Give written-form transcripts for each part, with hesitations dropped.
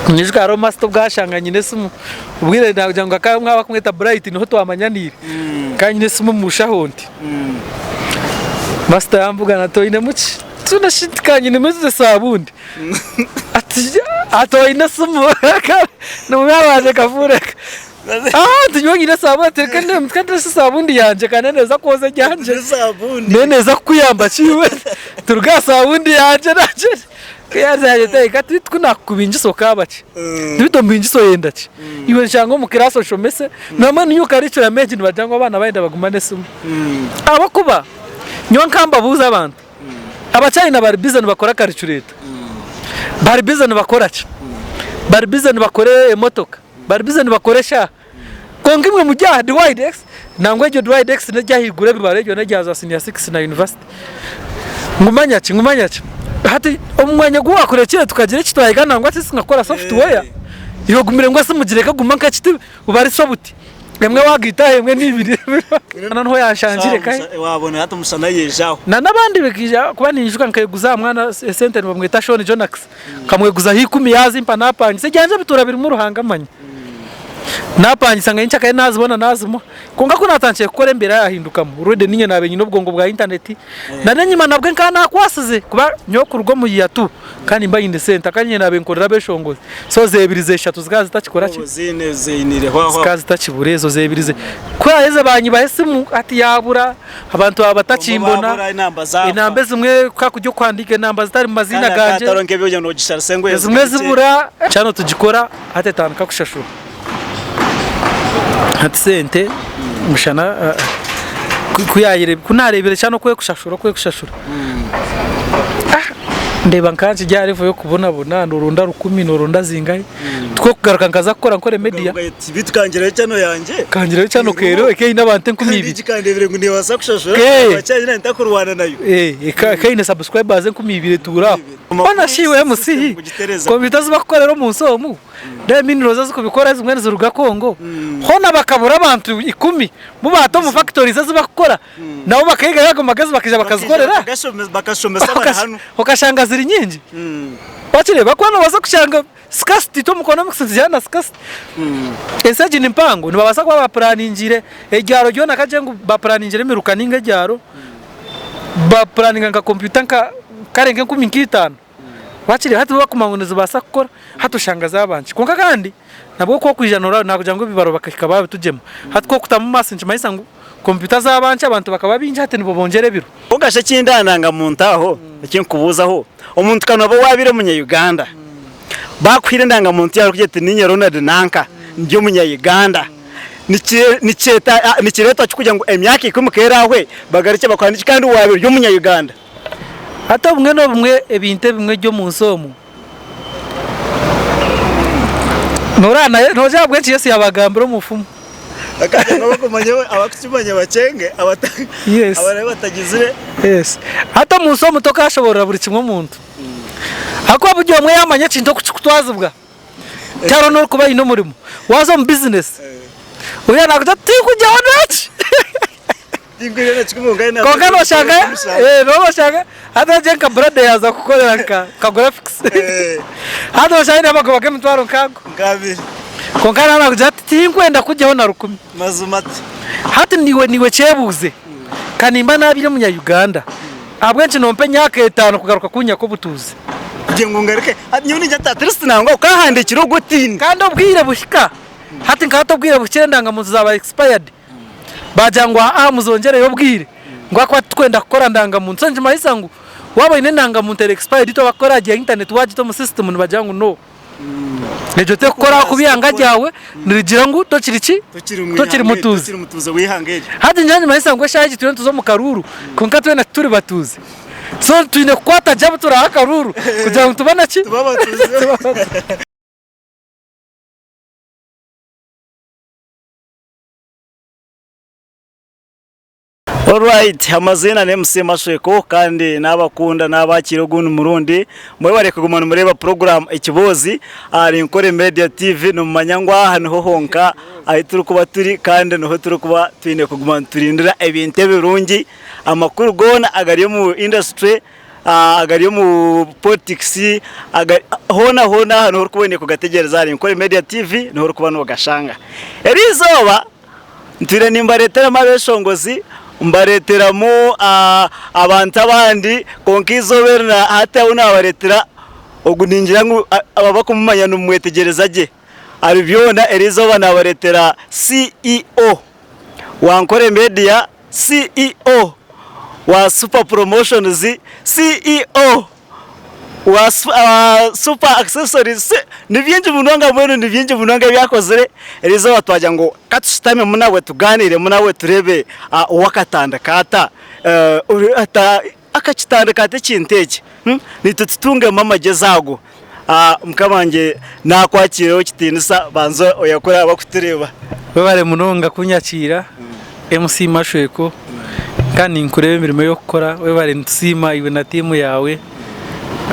Nyijuka hariho master obu ashanga nyine esimu, obwire nagira ngu akaba omwe bakumweta Bright niho twamanyaniire, nkaba nyine esimu omu nshaho nti. Master yambugana ati oinemu ki? Nti shi nka nyinemu esabuuni. Ati ati oine esimu? Nimwe wangye kafuureka. Ati nyowe nyine esabuuni ati reka ndeebe esabuuni yangye kandi neeza kwozya eryangye. Neeza kukuyamba ki iwe? Turuge aha sabuuni yangye nangye. Ku yaazaire ati beitu ku naakukubingisa okaaba ki? Beitu ombingisa oyenda ki? Iwe nshanga omu kiraasi oshomese, nambwenu nyowe curriculum egi nibagira ngu abaana bayenda bagumane esimu. Ahabw'okuba nyowe nkambabuuza abantu, Abachina bari bize nibakora karicureta, bari bize nibakora ki, bari bize nibakora emotoka, bari bize nibakora eshaaha. Kwonka imwe muri aha Dwydex, nangwa egyo Dwydex n'eryahaiguru ebibaro ebyo n'erya za siniya sikisi na yunivasite. Ngu manya ki, ngu manya ki. Hati omu mwanya ogu waakurekire tukagira eki twayiga nangwa at least nka kukora software, iwe ogumire ngu esimu gireke kuguma nk'ekiti obarise obuti. Emwe waagaita aha emwe n'eibiri. Niho yanshangire kare. Waabona hati omushana yaija aho. Na n'abandi bakaija kuba ninyijuka nkeguza aha mwana esente nibamweta Shon Jonax. Nkamweguzaho ikumi yaazimpa naapangisa. Ebyangye bituura birimu Ruhanga amanya. Naapangisa nka nyencakare naazibona naazimuha. Kwonka ku naatandikire kukora embeera yaahindukamu. Already niinye naabaire nyine obwongo bwa intaneti. Na n'enyima nabwe nkaba naakwasize kuba nyowe kuruga omu year two nkaba nimba nyine sente ahakuba niinye naabaire nkorera abeeshongozi. So zeebiri z'eshatu zikaba zitakikora ki? Zikaba zitakibura ezo zeebiri ze. Ku yaaheze baanyibaho esimu hati yaabura. Abantu baba batakimbona, enamba ezimwe ku hakurya okuhandiika enamba zitari mu maziina gangye, ezimwe zibura. Channel tugikora hati etandika kushashura. Hati sente mushana ku nareebire channel oku erikushashura oku erikushashura, ndeeba nka nkiri aha level y'okubonabona noronda rukumi noronda zingahi. Tikwo kugaruka nkaza kukora nkore media. Beitu kangireho channel yangye. Kangireho channel keero ekaine abantu 2000. Kandi kandebire ngu nebaasa kushashura wakyanyine ntakurwana nayo. Ekaine subscribers 2000 etuura aho. Hoona shi iwe MC, kompyuta ezi bakukorera omu nsi omu, then minerals ezi kubikora ezimwe niziruga Congo. Hoona bakabura abantu ikumi bu baata omu factories ezi bakukora, nabo bakeegayo ago magezi bakaija bakazikorera. Bakashomesa abari hanu. Okashanga ziri nyingi. Wakireeba ku nobaasa kushanga scarcity itwe omu economics nitugira na scarcity. Ensi egi ni mpango nibabaasa kuba bapuraningiire ebyaro byona kagire ngu bapuraningiire emiruka ninga ebyaro, bapuraninga nka kompyuta nka kare nk'enkumi nk'itaano. Wakireeba hati bo bakumanya ngu nizibaasa kukora hati oshanga zaaba nkye. Kwonka kandi nabwo ku orikwija noreeba nakugira ngu ebibaro bakahika baabitugyema. Hati ku orikutamu maths nikimanyisa ngu Kompyuta zaaba nkye abantu bakaba baingi hati nibo bongyera ebiro. Kwonka shi ekindandanga muntu aho eki nkubuuzaho, omuntu ka nooba waabaire omunya-Uganda, baakuhaire endangamuntu yaawe erikugira eti niinye Ronald nanka ndi omunya-Uganda, nikireetwa ki kugira ngu emyaka ikumi ku eraahwe bagarukye bakuhandiikye kandi waabaire ori omunya-Uganda? Hati obumwe n'obumwe ebintu ebimwe eby'omu nsi omu, Noreeba naye noogira ahabw'enki Yesu yaabagambira omu nfumu. Akagira ngu abakumanya abakukimanya bakyenge Yes. abarabe batagizire. Yes. Hati omu nsi omu tokaashoboorora buri kimwe omuntu. Ahakuba buri omwe yaamanya ekintu oku kirikutwazibwa, tihariho n'orikuba aine omurimo. Waaza omu bizinesi, oriya naakugira ati tinkugyaho naaki. Kwonka noshanga noshanga hati ogye nka brother yaaza kukukorera nka nka graphics hati noshanga aine amagoba g'emitwaro nk'ago kwonka naaba naakugira ati tinkwenda kugyaho na rukumi hati niiwe niiwe kyebuuze ka nimba naabaire omunya Uganda ahabw'enki nompa emyaka etaano kugaruka kunyaka obutuuzi kandi obwire buhika hati nka hati obwire buhikire endangamuntu zaaba expired. Baagira ngu aa muzongyereyo obwire ngu ahakuba titurikwenda kukora ndangamuntu. So nikimanyisa ngu waaba oine endangamuntu eri expired itwe abakukora aha internet waagita omu system nibagira ngu no. Egyo terikukora ahakuba eihanga ryawe nirigira ngu tokiri ki? Tokiri mutuuzi. Hati nyowe nikimanyisa ngu eshaaha egi turiyo nituza omu karuuru kwonka twena tituri batuuzi. So twine kukwata gye abu turaahe akaruuru kugira ngu tubone ki? Tube abatuuzi. Alright, amaziina ni MC Mashweko kandi nabakunda nabakiira ogundi murundi. Mwebare kuguma nimureeba program Ekiboozi ahari Nkore Media TV. Nimumanya ngu aha niho honka ahu turikuba turi kandi niho turikuba twine kuguma niturindira ebintu ebirungi, amakuru goona agari omu industry. Agari omu politics, hoona hoona aha niho orikuba oine kugategyereza ahari Nkore Media TV niho orikuba nogashanga. Eriizooba ntwire nimbareeteramu abeshongozi, mbareeteramu abantu abandi kwonka eizooba eri hati ahu nabareetera ogu ningira ngu abakumumanya nimumwetegyereza gye. Ahari byona eriizooba nabareetera CEO wa Nkore Media. CEO wa Super Promotions, CEO wa Super Accessories, ni bingi munonga mbwenu ni bingi munonga ebi akozire, eriizooba twagira ngu ka tushutamemu nawe tugaaniiremu nawe tureebe we akatandika ata, akakitandika ata ekintu eki, naitwe tutungemu amagyezi ago. Mukama wangye naakwakiireho ekitiinisa banza oyakure abarikutureeba. Webare munonga kunyakiira MC Mashweko kandi ninkureeba emirimo ei orikukora webare nitusiima iwe na tiimu yaawe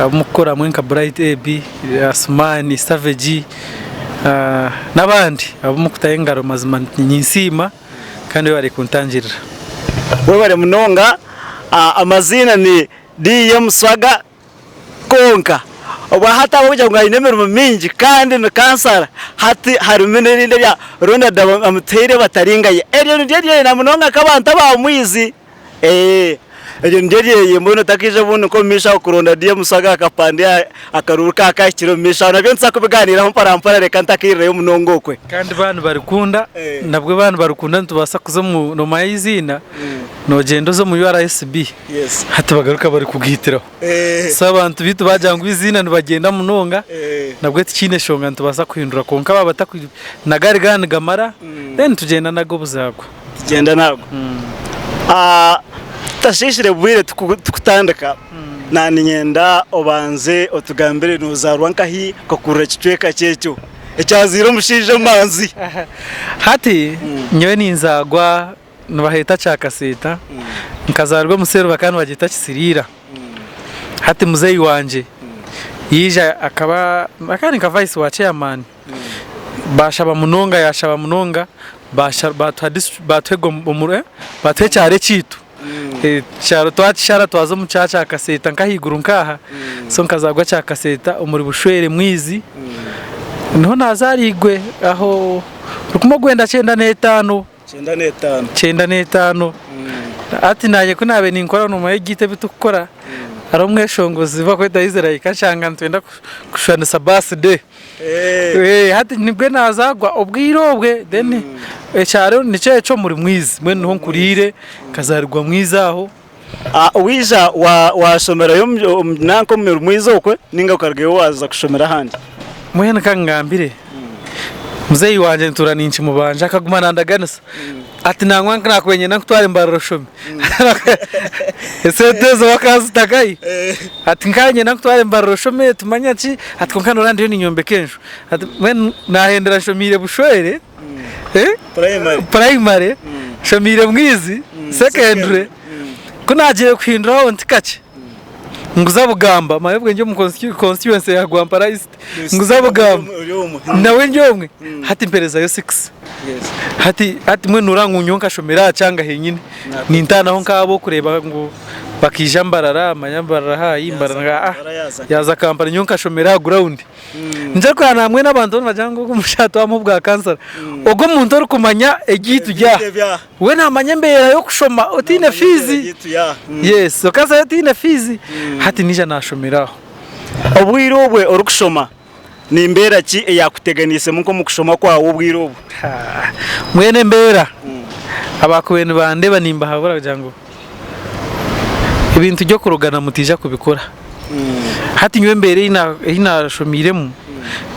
abu murikukora hamwe nka Bright AB, Asuman, Savage n'abandi abu murikutaho engaro mazima ninsiima kandi webare kuntangirira. Webare munonga amaziina ni DM Swaga. Kwonka obwa hati ahabw'okugira ngu aine emirimo mingi kandi ni kansara, hati harimu n'erindi erya Ronald Amutuhaire Bataringaya. Eryo niryo eryeye na munonga nk'abantu aba Mwizi. Eryo niryo eryeye mbwenu otakaija obundi nk'omu maisho aho kuronda DM Swaga aha kapande akaruuru kaaba kahikire omu maisho aho. Nabyo nituza kubigaaniiraho mpora mpora reka ntakairirayo munonga okwe. Kandi baaba nibarikunda, nabwo baaba nibarikunda nitubaasa kuza omu nomanya eiziina, noogyenda oze omu URSB. Hati bagaruka barikugaitiraho. So abantu beitu bagira ngu eiziina nibagyenda munonga nabwe tikiine nshonga nitubaasa kuhindura kwonka baaba bataku nagari gaaba nigamara then tugyenda nago obuzaagwa. Tugyenda nago. Tutashiishire bwire tukutandika, naaniinyenda obanze otugambire noozaarwa nkahi okakurira kicweka ki ekyo ekyazaire omushaija omumanzi? Hati nyowe ninzaagwa Nibaheeta Kyakaseeta, nkazaarwa omu Seru bakaba nibagyeta Kisiriira. Hati muzeeyi wangye yaija akaba akaba ari nka vice wa chairman, baashaba munonga yaashaba munonga baatuha baatuha baatuha ekyaro ekyaitu. Ekyaro twakishara twaza omu kya Kyakaseeta nk'ahaiguru nk'aha, so nkazaarwa Kyakaseeta omuri Bushwere Mwizi, niho naazaariirwe aho rukumi orwenda kyenda n'etaano. 95. Hati naanye ku naabaire ninkora noomanya egiita ebi turikukora, hariho omweshongozi barikweta Israel kanshanga nitwenda kushushanisa birthday. Hati nibwe naazaarwa obwire obwe then ekyaro nikyo ekyo omuri Mwizi mbwenu niho nkuriire nkazaarirwa Mwizi aho. Waija waashomerayo nanka omuri Mwizi okwe ninga okarugayo waaza kushomera ahandi? Mbwenu ka ngambire, muzeeyi wangye ntuura ninkimubanja akaguma nandaganisa ati nangwa nakubaire niinyenda nkutware Mbarara oshome esente ezo wakazita nkahi? Ati nkaba niinyenda nkutware Mbarara oshome tumanya ki, ati kwonka noreeba ndiyo ninyombeka enju, ati mbwenu nahendera nshomiire Bushwere. Purayimare nshomiire Mwizi sekendure ku naagiire kuhinduraho nti kakye nguza Bugamba manya obwe ndi omu constituency ya Rwampara East nguza Bugamba nawe ndi omwe hati mperezayo sikisi hati hati mbwenu noreeba ngu nyowe nkashomera aha kyanga henyine nintaanaho nk'abo orikureeba ngu bakaija Mbarara manya Mbarara haayi Mbarara yaaza Kampala nyowe nkashomera aha gurawundi. Nikyo orikureeba hamwe n'abantu nibagira ngu ogu omushaija twamuha obwa kansara. Ogu omuntu orikumanya ebyaitu byaha. We naamanya embeera y'okushoma otaine fiizi. Yes, okazayo otaine fiizi. Hati naija naashomera aho. Obwire obwe orikushoma ni mbeera ki eyaakuteganiisemu nk'omu kushoma kwawe obwire obwo? Mbwenu embeera, abaakubaire nibandeeba nimbahabura kugira ngu Ebintu by'okurogana mutaija kubikora. Hati nyowe embeera ei naashomiiremu,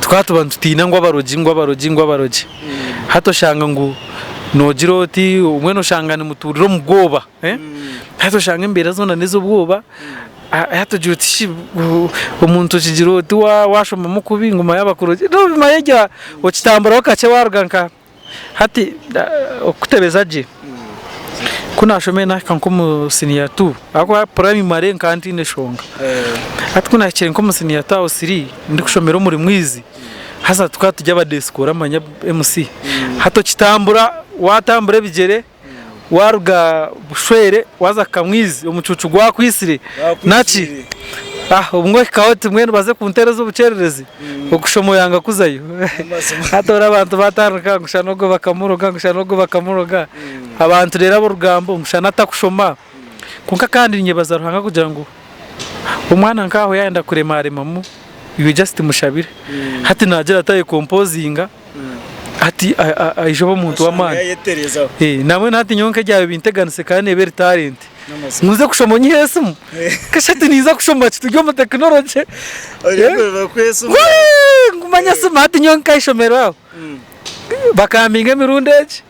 tukaba tuba nitutiina ngu abarogi ngu abarogi ngu abarogi. Hati oshanga ngu noogira oti mbwenu oshanga nimutuurira omu bwoba. Hati oshanga embeera zoona n'ez'obwoba, hati ogira oti shi omuntu okigira oti waashomamu kubi ngu manya bakurogyere, manya erya okitamburaho kakye waaruga nka. Hati okukutebeza gye, ku naashomire naahika nk'omu siniya tu ahabw'okuba purayimare nkaba ntaine nshonga. Hati ku naahikire nk'omu siniya tu aho siri ndikushomera omuri Mwizi, haza tukaba turi abadeesikoora manya MC. Hati okitambura, waatambura ebigyere. Waruga Bushwere waza Kamwizi omucuucu gwakwitsire naki? Ah obumwe ohikaho oti mbwenu baze kunteereza obukyererezi okushoma oyanga kuzayo. Hati ori abantu batandika ngu shana ogwo bakamuroga ngu shana ogwo bakamuroga. Abantu reero ab'orugambo ngu shana atakushoma. Kwonka kandi ninyebaza Ruhanga kugira ngu omwana nk'aho yayenda kuremaremamu iwe just mushabire. Hati nagira ati ayekompozinga. Hati aija oba omuntu w'amaani. Nambwenu hati nyowe nk'ebyaba binteganise kandi neeba eri talent. Ngu nze kushoma onyihe esimu? Kasha hati ninza kushoma ki turi omu tekinologye. Ngu manya esimu hati nyowe nk'aha ishomero aho bakambinga emirundi egi.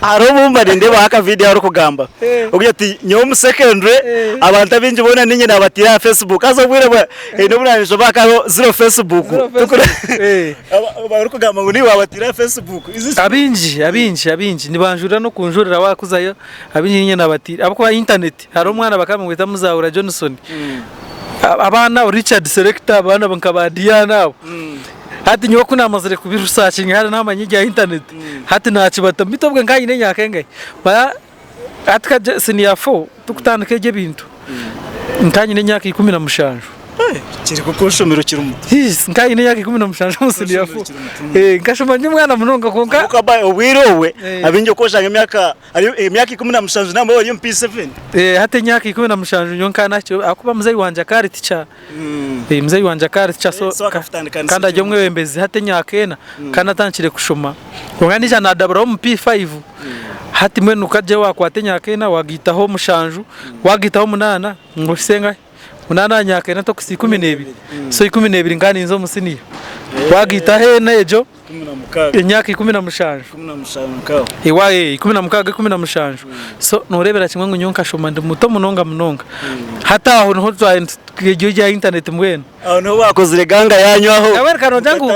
Hariho obu mba nindeebaho akavidiyo ahu orikugamba ogira oti nyowe omu secondary abantu abaingi boona niinye naabataire aha Facebook haza obwire bwa haine obu naanshoma hakabaho zero Facebook orikugamba ngu niiwe waabataire aha Facebook. Abaingi abaingi abaingi nibanjurira n'okunjurira waakuzayo abaingi niinye naabataire ahabw'okuba intaneti hariho omwana bakaba nibamweta Muzaahura Johnson abaana abo Richard Selector abaana nka ba Diana abo. Hati nyowe ku naamazire kubirusakinga hare naamanya ebya intaneti, hati naakibatamu. Beitu obwe nkaba nyine emyaka engahi? Manya hati ka siniya fo turikutandika ebyo ebintu, nkaba nyine emyaka 17. Kiri kuku oshomire okiri muto. Yes, nkaba nyine emyaka 17 omu siniya fo. Nkashoma ndi omwana munonga kwonka. Obwire obwe abaingi oku oshanga emyaka Hariyo emyaka 17 nambwenu ori omu P7. Hati emyaka 17 nyowe nkaba nahikire ahakuba muzeeyi wangye akaba ari tica. Muzeeyi wangye akaba ari tica so kandi ari omwebembezi hati emyaka ena nkaba natandikire kushoma. Kwonka naija nadaburaho omu P5 hati mbwenu okagira wakwata emyaka ena wagaitaho mushanju wagaitaho munaana ngu ohitsye engahi? Munaana aha myaka ena tokuhitsya 12. So 12 nkaba ninza omu siniya. Wagaitaho ena egyo. Emyaka 17. 16, 17. So nooreebera kimwe ngu nyowe nkashoma ndi muto munonga munonga. Hati aho niho twayegire ebya intaneti mbwenu. Aho niho waakozire ganga yaanyu aho. Nabwenu ka noogira ngu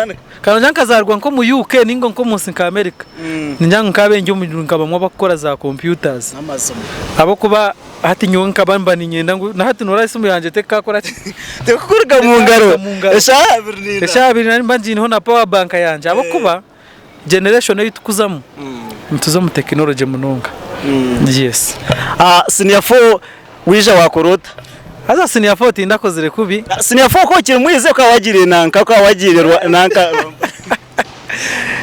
ka noogira ngu nkazaarwa nk'omu UK nainga nk'omu nsi nka America, ningira ngu nkaabaire ndi nka bamwe abarikukora za computers. Ahabw'okuba Hati nyowe nkaba mba niinyenda ngu na hati nooraba esimu yangye tekakora ki? Tekukuruga mu ngaro eshaaha abiri n'eina. Eshaaha abiri n'eina mba ngiineho na power bank yangye ahabw'okuba generation ei turikuzamu nituza omu tekinologye munonga. Yes. Siniya fo waija waakora ota? Haza siniya fo tindakozire kubi. Siniya fo ku okiri mwizi okaba wagiire nanka okaba wagiire nanka.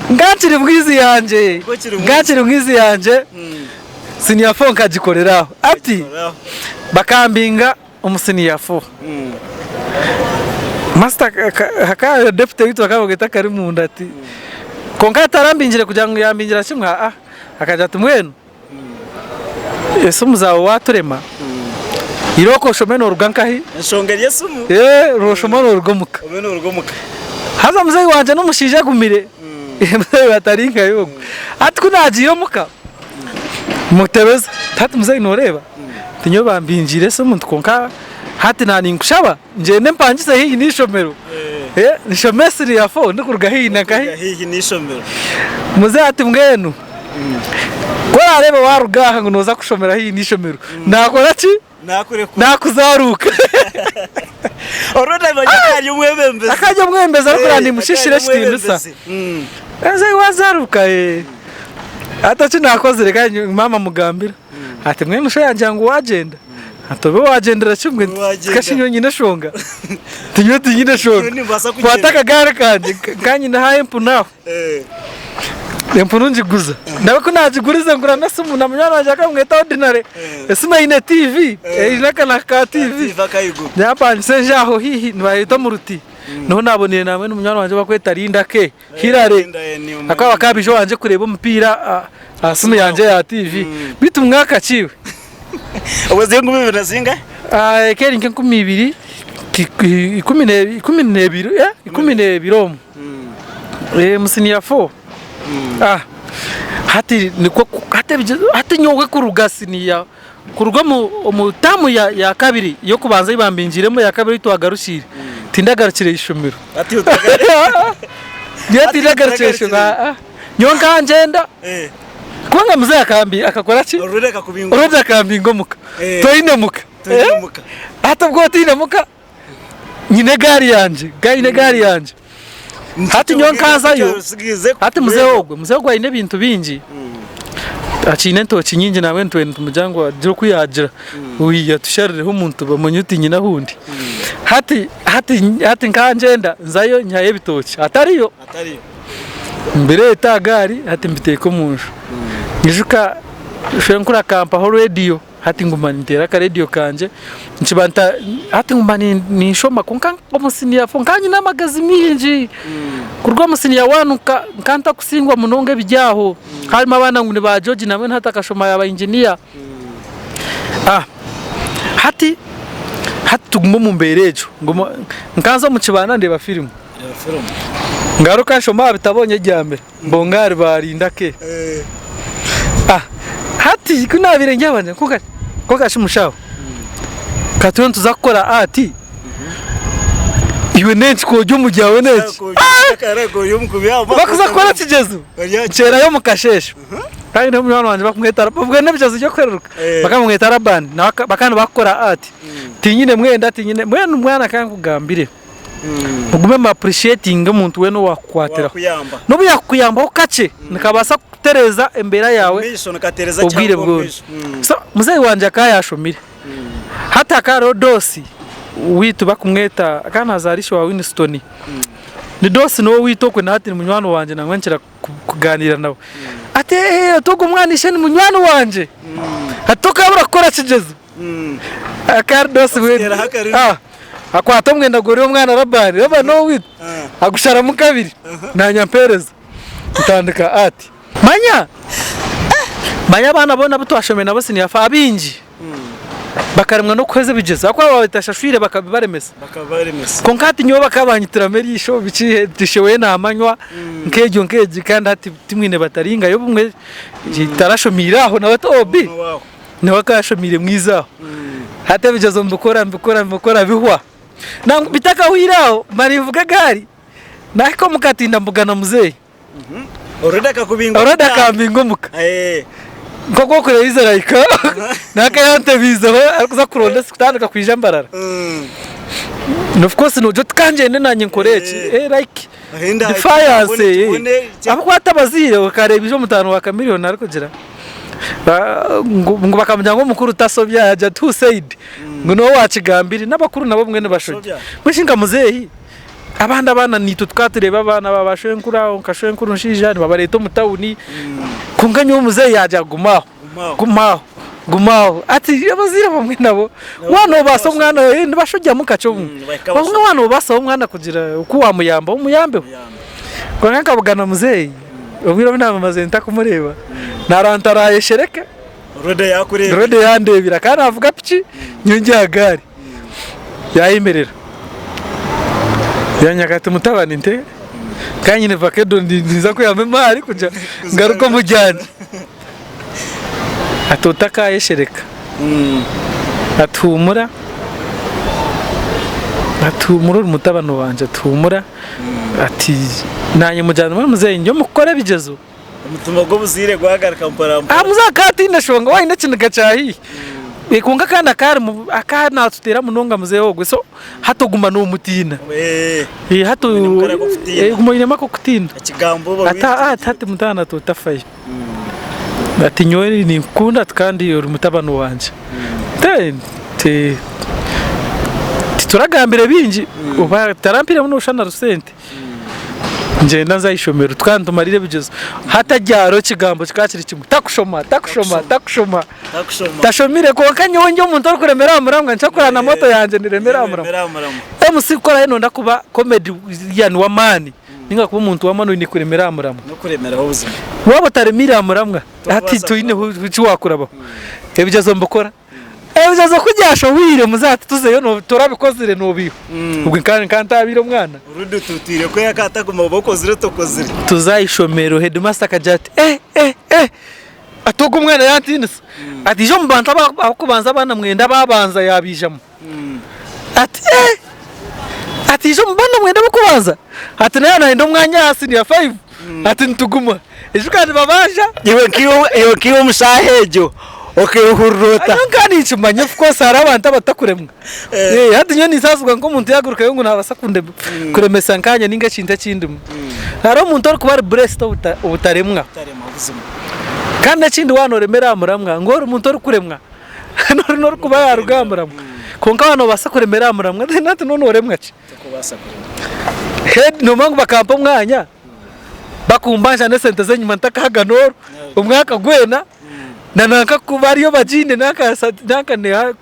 Nkaba nkiri mwizi yangye, nkaba nkiri mwizi yangye. Siniya fo nkagikorera aho. Ati bakambinga omu siniya fo. Masita hakaba hariho deputy waitu bakaba nibamweta Karimunda ati kwonka tarambingire kugira ngu yambingira kimwe aa akagira ati mbwenu esimu zaawe waaturema irooko oshome nooruga nkahi? Enshonga eri esimu. Oshome nooruga omuka. Obe nooruga omuka. Haza muzeeyi wangye n'omushaija agumire, muzeeyi atari nka iwe ogwo. Hati ku naagiire omuka, mutebeza, hati muzeeyi nooreeba, nti nyowe bambingiire esimu nti kwonka hati naaninkushaba ngyende mpangise haihi n'eishomero, nshome siniya fo ndikuruga haihi na nkahi? Muzeeyi ati mbwenu ku oraareebe waaruga aha ngu nooza kushomera haihi n'eishomero, naakora ki? Naakuzaaruuka. Akaba ari omwebembezi arikureeba nimushishira ekitiinisa. Nze wazaruka ee. Hati eki naakozire kandi maama mugambira ati mbwenu shi oyangira ngu waagyenda ati obe waagyendera kimwe nti shi nyowe nyine eshonga nti nyowe tinyine eshonga kwata akagaari kangye nkaba nyineho aho empunu aho. Empunu ngiguza. Nawe ku naagigurize ngura n'esimu na munywani wangye akamweta Ordinary. Esimu eine TV, eine akanaku ka TV. Yampangisa enju aho haihi nibaheeta omu ruti. Niho naaboneire nambwenu munywani wangye ou barikweta Linda K. Hillary. Akaba akaija owangye kureeba omupiira aha simu yangye ya TV. Beitu mwaka ki iwe? Obwo ziri enkumi ibiri na zingahi? Eka eri nk'enkumi ibiri, 12 omwo. Omu siniya fo hati nikwo hati nyowe kuruga siniya kuruga omu taamu ya kabiri ey'okubanza ei bambingiremu eya kabiri ei twagarukiire tindagarukire ishomero. Nyowe tindagarukire ishomero nyowe nkaba ngyenda kubanga muzei akakora ki? Already akambinga omuka toine muka hati obwo otaine muka. Nyine egaari yangye, nkaba nyine egaari yangye. Hati nyowe nkazayo, hati muzehe ogwe, muzehe ogwe aine ebintu bingi. Akiine entooki nyingi nabwe nitwenda nitumugira ngu agire oku yaagira atusharireho omuntu bamanye oti nyine ahu ndi. Hati hati hati nkangyenda nzayo nyihayo ebitookye atariyo mbireete aha gaari hati mbiteeke omu nju. Nyijuka shwenkuru akampaho rediyo hati nguma ninteera akarediyo kangye nikiba nta hati nguma ninshoma kwonka omu siniya fo nkaba nyine amagezi maingi kuruga omu siniya wani nkaba ntakusingwa munonga ebiri aho. Harimu abaana ngu ni ba George na mbwenu hati akashoma yaaba engineer. Hati hati tuguma omu mbeera egyo nguma nkanza omu kibanda ndeeba firimu ngaruka nshoma aha bitabo nyebyamire mbonga ahari ba Linda K. Hati ku naabaire ndi aho kwonka shi mushaho ka turiyo nituza kukora art iwe n'enki ku ori omuri aho n'enki bakuza kukora ekigyezo nkyerayo omu kasheeshe kandi hariho munywani wangye bakumweta obwe n'ebigyezo by'okuhereruka bakaba nibamweta Laban nawe bakaba nibakukora art tinyine mwenda tinyine mbwenu mwana ka nkugambire mugume mu appreciatinge omuntu weena owakukwatiraho n'obu yakukuyambaho kakye nikabaasa kutereeza embeera yaawe obwire bwona so muzeeyi wangye akaba yashomire. Hati hakaba hariho doosi waitu bakumweta akaba nazaara ishe wa Winston. Ni doosi niwe owaitu okwe na hati ni munywani wangye nangwa nkira kugaaniira nawe. Ati eeh ati ogwo mwana ishe ni munywani wangye. Ati tokabura kukora kigyezo. Akaba ari doosi mbwenu. Akwata omwenda gw'oriya omwana Labani, Labani n'owaitu, agusharamu kabiri naanye ampereza. Ntandika ati. Manya, manya abaana boona abu twashomire nabo siniya fo abaingi bakaremwa n'okuheza ebigyezo ahabw'okuba baaba batashashwire bakabibaremesa. Kwonka hati nyowe bakaba banyitiramu eriisho biki ishe we naamanywa nk'egyo nk'egi kandi hati timwine bataringayo obumwe tarashomiire aho nawe ati obi nawe akaba ashomiire mwiza aho. Hati ebigyezo mbikora mbikora mbikora bihwa. Nangwa bitakahwire aho mara nvuga egaari nahika omu katinda mbugana muzeeyi. Already akakubinga Already omuka. akambinga omuka. Eh. Nk'oku orikureeba Israel nawe yantebiizeho arikuza kuronda esi kutandika kwija Mbarara. Of course noogira oti ka ngyende naanye nkore eki. Eh. Like Ahenda defiance kibone- kibone Ahabw'okuba hati abazaire okareeba ija omutaano wa Chameleone arikugira ngu ngu bakamugira ngu omukuru tasobya yaagira ati who said ngu niwe waakigambire n'abakuru nabo obumwe nibashobya. Bashobya. Mbwenu shi nka muzeeyi Abandi abaana naitwe tukaba tureeba abaana ba bashwenkuru aho nka shwenkuru nshaija nibabareeta omu tawuni kwonka nyowe muzeeyi yaagira guma aho, guma aho, guma aho ati abazaire abamwe nabo waaba noobaasa omwana waawe nibashogyamu kakye obumwe kwonka waaba noobaasa omwana kugira oku waamuyamba omuyambeho. Kwonka nkabugana muzeeyi obwire obu naaba mazire ntakumureeba naarantaraayeshereka Rwede yandeebire akaba naavuga piki nyowe ndi aha gaari. Yayemerera yanyaka ati mutabani nte kandi nyine vakedo ninza kwihamu emaari kugira ngaruke omu ryangye. Ati otakayeshereka ati humura ati humura ori mutabani wangye ati humura ati nanye mugira nti muzeeyi ndi omu kukora ebigyezo. Omutima gw'obuzaire gwagaruka mpora mpora. Aha muzeeyi akaba ataine shonga waaba oine ekiniga kya haihi. Kwonka akandi akarimu akaba naatuteera munonga muzeeyi ogwe so hati oguma noomutiina. Hati oguma oinemu ak'okutiina. Ati hati mutaano ati otafayo. Ati nyowe ninkukunda ati kandi ori mutabani wangye. Tituragambire bingi, tarampairemu nooshusha na rusente. Ngyenda nza aha ishomero tukaba nitumarira ebigyezo hati hariho ekigambo kikaba kiri kimwe takushoma takushoma takushoma tashomire kwonka nyowe ndi omuntu orikuremera aha muramwa nikyo kurara na moto yangye niremera aha muramwa MC ku oraabe noyenda kuba comedian w'amaani ninga kuba omuntu w'amaani oine kuremera aha muramwa waaba otaremiire aha muramwa hati toine eki waakurabaho ebigyezo mbikora. Ebigyezo ku byashohwire muzehe ati tuzeyo no torabikozire nobiiha. Obwe nka nka ntabiire omwana. Orundi otutwire ku yakataguma oba okozire otokozire. Tuza aha ishomero headmaster akagira ati eh eh eh ati ogu omwana yantiinisa. Ati ija omu bantu abakubanza abaana mwenda ababanza yabiijamu. Ati eh! Ati ija omu baana mwenda ab'okubanza? Ati naaba nayenda omwanya aha siniya faivu, ati nituguma. Ijuka nibabanja. Iwe nkaiwe omu shaaha egyo okeehurira ota? Nyowe nkaba ninkimanya of course hariho abantu abatakuremwa. Hati nyowe ninsaasibwa nk'omuntu yaagurukayo ngu naabaasa kuremesa nkaanye ninga ekintu ekindimu. Hariho omuntu orikuba ari blessed obutaremwa. Kandi n'ekindi waaba nooremera aha muramwa, ngu ori muntu orikuremwa, n'orikuba yaaruga aha muramwa. Kwonka waaba noobaasa kuremera aha muramwa, then hati noona nooremwa ki? Head noomanya ngu bakampa omwanya, bakumbanja n'esente z'enyima ntakahaga n'oru, omwaka gwena, na nanka ku bariyo bagiine nanka nanka neeha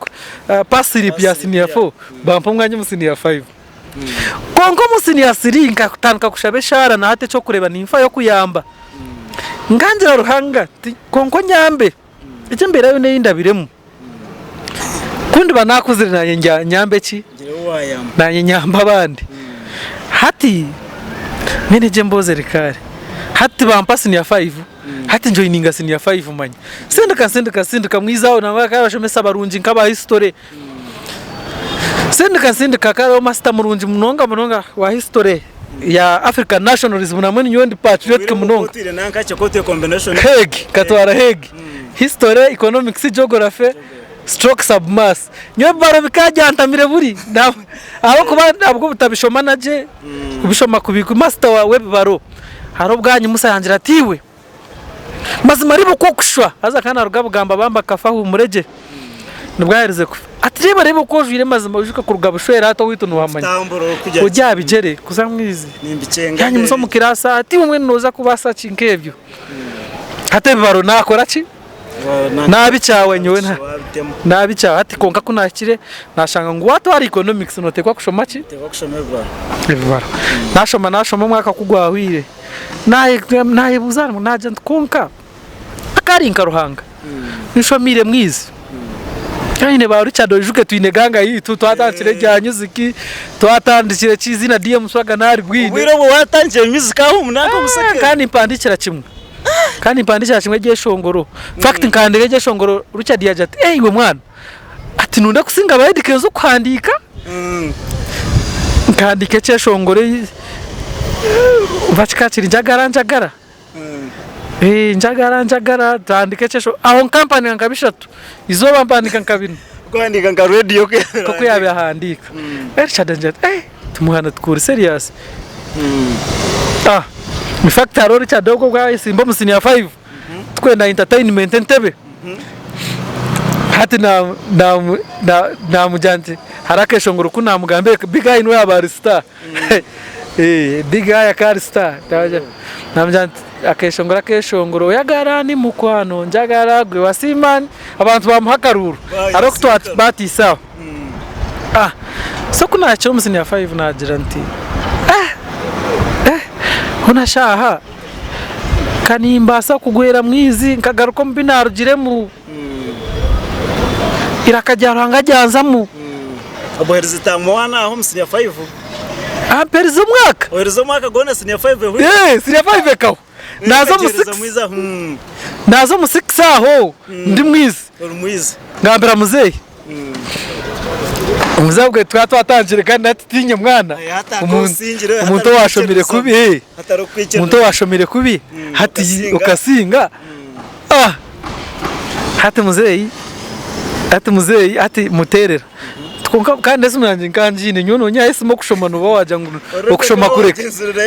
pass slip ya senior four, bampa omwanya omu senior five. Kwonka omu senior three nkatandika kushaba eshaara na hati eky'okureeba ninfayo kuyamba. Nkangira Ruhanga nti kwonka onyambe egi embeera yoona ei ndabiremu ku ndiba naakuzire naanye nyambe ki? Naanye nyambe abandi. Hati mbwenu egi emboozi eri kare, hati bampa senior five, hati njoininga senior five manya. Nsindika nsindika nsindika mwiza nangwa hakaba hariyo abashomesa barungi nk'aba history. Nsindika nsindika hakaba hariho masita murungi munonga munonga wa history ya African nationalism namwe ninyowe ndi patriotic munonga. Heg nkatwara heg history, economics, geography stroke sub maths. Nyowe ebibaro bikaba byantamire buri ahabw'okuba nabwo obutabishoma na gye kubishoma kubi masita w'ebibaro hariho obu yanyimusa yangira ati iwe Mazima reeba oku orikushusha. Haza akaba naaruga Bugamba bambi akafa ahuumure gye. Nibwo yaaherize kufa. Ati reeba reeba oku ojwaire mazima oijuka kuruga Bushwera hati owaitu niwamanya. Ori aha bigyere kuza mwizi. Yaanyimusa omu kiraasi ati iwe mbwenu nooza kubaasa ki nk'ebyo. Hati ebibaro naakora ki? Naabikyawa nyowe naabikyawa. Hati kwonka ku naahikire naashanga ngu waatwara economics nooteekwa kushoma ki? Ebibaro. Naashoma naashoma omwaka ku gwahweire. Naayebuuza naagira nti kwonka akari nka Ruhanga nshomiire mwizi Kandi ba Richard oijuke twine ganga yaitu twatandikire erya music twatandikire ki eiziina DM Swagger naaribwine. Obwire obwo watandikire music aho omunanka omuseke. Kandi mpandikira kimwe kandi mpandikira kimwe eryeshongoro infact nkahandiika eryeshongoro Richard yaagira ati eh iwe mwana ati nonda kusinga ba Eddy Kenzo kuhandiika. Nkahandiika ekyeshongoro oba kikaba kiri njagara njagara njagara njagara ntandika ekyeshongoro aho nkampandika nka bishatu eizooba mpandika nka bina. Kuhandiika nka rediyo Nk'oku yaabaire ahandiika. Richard angira ati eh timuhana tikuri serious. In fact hariho Richard ogwo obu ayesimba omu senior five tukwenda entertainment Entebbe. Hati namugira nti hariho akeshongoro ku namugambire Big Eye niwe yaaba ari star. Big Eye akaba ari star. Namugira nti akeshongoro akeshongoro oyagara ani mukwano njagara gwe wasiima ani abantu bamuha akaruuru hariho oku batiise aho. So ku naahikire omu senior five naagira nti hoona shaaha Ka nimbaasa kugwera mwizi nkagaruka omu bi naarugiremu. Eiraka rya Ruhanga ryanzamu. Obuheereza etamu waana aho omu senior five. Amperize omwaka. Oheereza omwaka gwona senior five ehweire. Ee, senior five ekahwa. Naaza omu six. Naaza omu six aho ndi mwizi. Ori mwizi. Ngambira muzeeyi. Omuzeeyi obwe twaba twatandikire kandi hati tiinye mwana. Omuntu owaashomire kubi, omuntu owaashomire kubi hati okasinga. Hati muzeeyi, hati muzeeyi hati muteerera. Kwonka kandi esimu yangye nkaba ngiine, nyowe nonya esimu okushoma nooba waagira ngu okushoma kureke.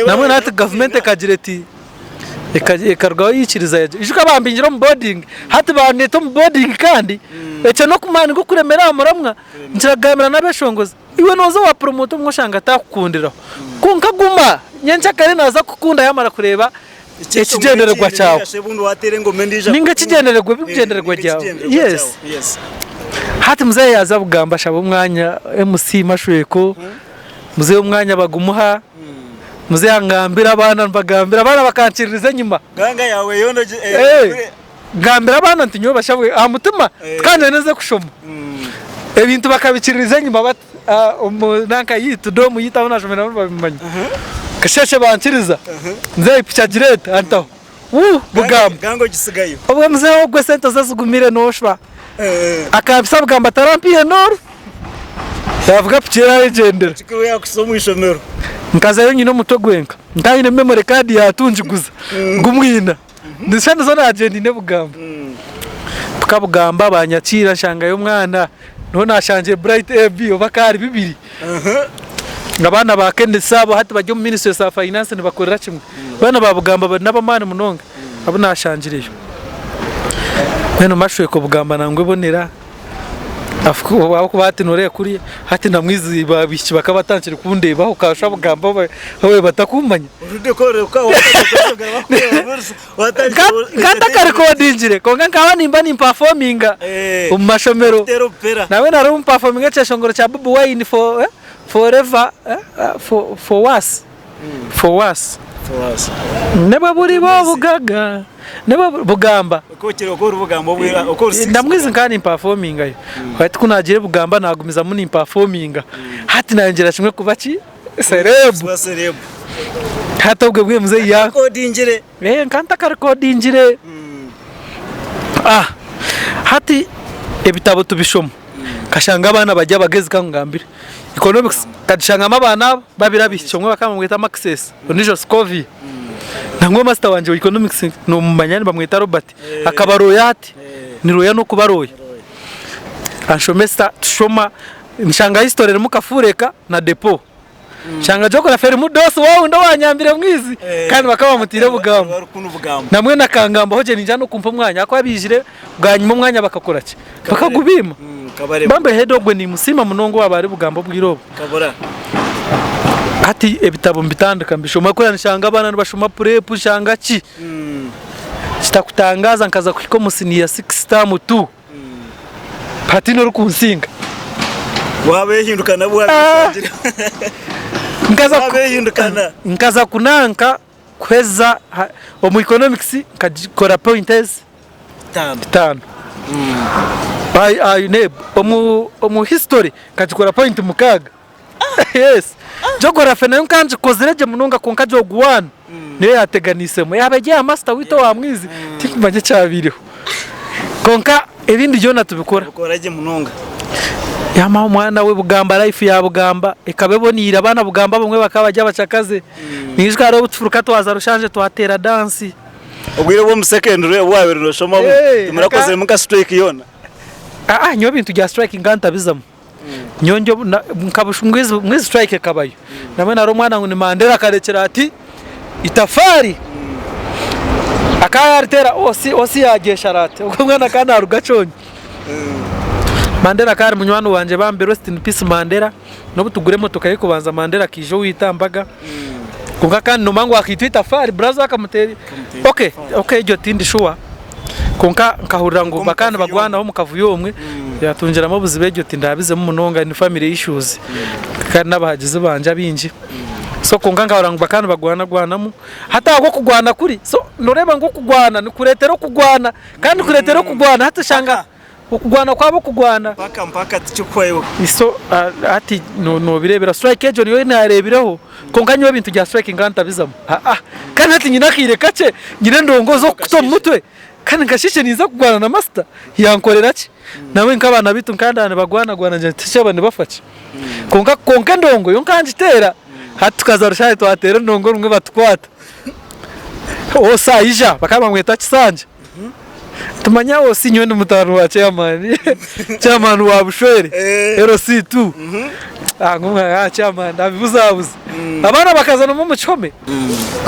Nambwenu hati gavumenti ekagira eti ekarugaho yaikiriza yagira, ijuka bambingire omu boarding, hati bandeeta omu boarding kandi, ekyo n'okumaani g'okuremera aha muramwa, nkiragambira n'abeshongozi. Iwe nooza owa promoter obumwe oshanga atakukundiraho kwonka guma nyenkyakare naaza kukukunda yaamara kureeba ekigyendererwa kyawe ninga ekigyendererwa ebigyendererwa byawe yes hati muzeeyi yaaza kugamba ashaba omwanya MC Mashweko muzeeyi omwanya bagumuha muzeeyi angambira abaana nibagambira abaana bakankiririza enyima Ngambira abaana nti nyowe bashabwe aha mutima tikangye neze kushoma. Ebintu bakabikiririza enyima bati omu nanka yitu domu yitu ahu nashomera nabo nibabimanya. Kasheshe bankiriza nzeyi piki agireeta antaho wuu bugamba. Obwe muzeeyi ogwe esente ze zigumire noshwa akampisa bugamba tarampiire noru yavuga piki ye yayegyendera. Nkazayo nyine omutwe gwenka nkaba nyine memory card ya tungiguza ngumwina. Nishusha nizo naagyenda nyine bugamba. Mpika bugamba banyakiira nshangayo omwana niho naashangire Bright AB oba akaba ari bibiri. Abaana ba Kenneth abo hati bari omu ministry za finance nibakorera kimwe. Abaana ba Bugamba bari n'ab'amaani munonga abu naashangireyo. Mbwenu mashweka obugamba nangwa ebonera ahabw'okuba hati noreeba kuriya hati na mwizi abaishiki bakaba batandikire kundeebaho kashusha bugamba babaire batakummanya. Nkantakarekodingire kwonka nkaba nimba nimpafominga omu mashomero nabwo nari mpafominga ekyeshongoro kya Bobi Wine forever for worse. For worse. Nibwo buriba obugaga nibwo bugamba. Ndamwizi nkaba nimpafomingayo hati ku naagiire bugamba naagumizamu nimpafominga hati nayongyera kimwe kuba ki serebu hati obwe bwe muzeeyi ya nkaba ntakarekodingire hati ebitabo tubishoma nkashanga abaana bari abagezi kangugambire. Economics nkagishangamu abaana abo babiri abaishiki omwe bakaba nibamweta Maxes ondiijo Scovia. Nangwa master wangye wa economics nomumanya nibamweta Robert akaba lawyer hati ni lawyer n'okuba lawyer. Anshomesa tushoma nshanga history erimu Kafureka na Depot. Nshanga geography erimu Dosi wawundi owanyambire mwizi kandi bakaba bamutiire Bugambo. Nambwenu akangambaho gye naija n'okumpa omwanya ahakuba baijire bwanyima omwanya bakakora ki? Bakagubiima. Bambe head ogwe nimusiima munonga owaaba ari Bugamba obwire obu. Hati ebitabo mbitandika mbishoma kuriya nshanga abaana nibashoma prep nshanga ki. Kitakutangaaza nkaza kuhika omu senior six term two hataine orikunsinga. Nkaza kunanka kuheza omu economics nkagikora point ezi itaano. UNEB omu history nkagikora point mukaaga. Yes. Geography nayo nkaba ngikozire gye munonga kwonka Geog one niyo yateganisemu. Yaaba eri aha master waitu owa mwizi tinkumanya ekyabaireho. Kwonka ebindi byona tubikora. Yamaho omwana we Bugamba life ya Bugamba ekaba eboneire abaana Bugamba abamwe bakaba bari abacakaze. Ninyijuka hariho obu tufuruka twaza Rushanje twateera dansi. Obwire bw'omu secondary obu wabaire noshomamu timurakoziremu nka strike yoona? Aa nyowe ebintu bya strike nkaba ntabizamu. Nyowe ndi nka mwizi strike ekabayo. Nambwenu hariho omwana ngu ni Mandela akarekyera ati itafaari akaba yariteera osi osi yagyeshara ati ogwo omwana akaba naruga Kyonyo. Mandela akaba ari munywani wangye bambi rest in peace Mandela. N'obu tugura emotoka y'okubanza Mandela akaija owaitu aha mbaga. Kwonka kandi nomanya ngu akaitwa itafaari buraza akamuteera okay okay egyo tindi sure kwonka nkahurira ngu bakaba nibagwanaho omu kavuyo omwe yatungiramu obuzibu egyo tindabizemu munonga ni family issues kandi n'abahagizi bangye abaingi so kwonka nkahurira ngu bakaba nibagwanagwanamu hati ahabw'okugwana kuri so noreeba ngu okugwana nikureetera okugwana kandi nikureetera okugwana hati oshanga Okugwana kwaba okugwana. Mpaka mpaka tikikuhwayo. So hati nobirebera strike egyo niyo narebireho kwonka nyowe ebintu bya strike nkaba ntabizamu aa kandi hati nyine akaire kakye nyine endongo z'okukuta omu mutwe kandi nkashiishe ninza kugwana na master yankorera ki nawe nk'abaana baitu nkaba ndaaba nibagwanagwana ngira nti aba nibafa ki kwonka kwonka endongo yo nkaba ngiteera hati tukaza Rushaayi twateera endongo rumwe batukwata osa aija bakaba nibamweta Kisanja. Tumanya osi nyowe ndi mutaano wa chairman, chairman wa Bushwere LC2. Ah, ngu ah, chairman abibuzabuza. Abaana bakazanamu omu kihome.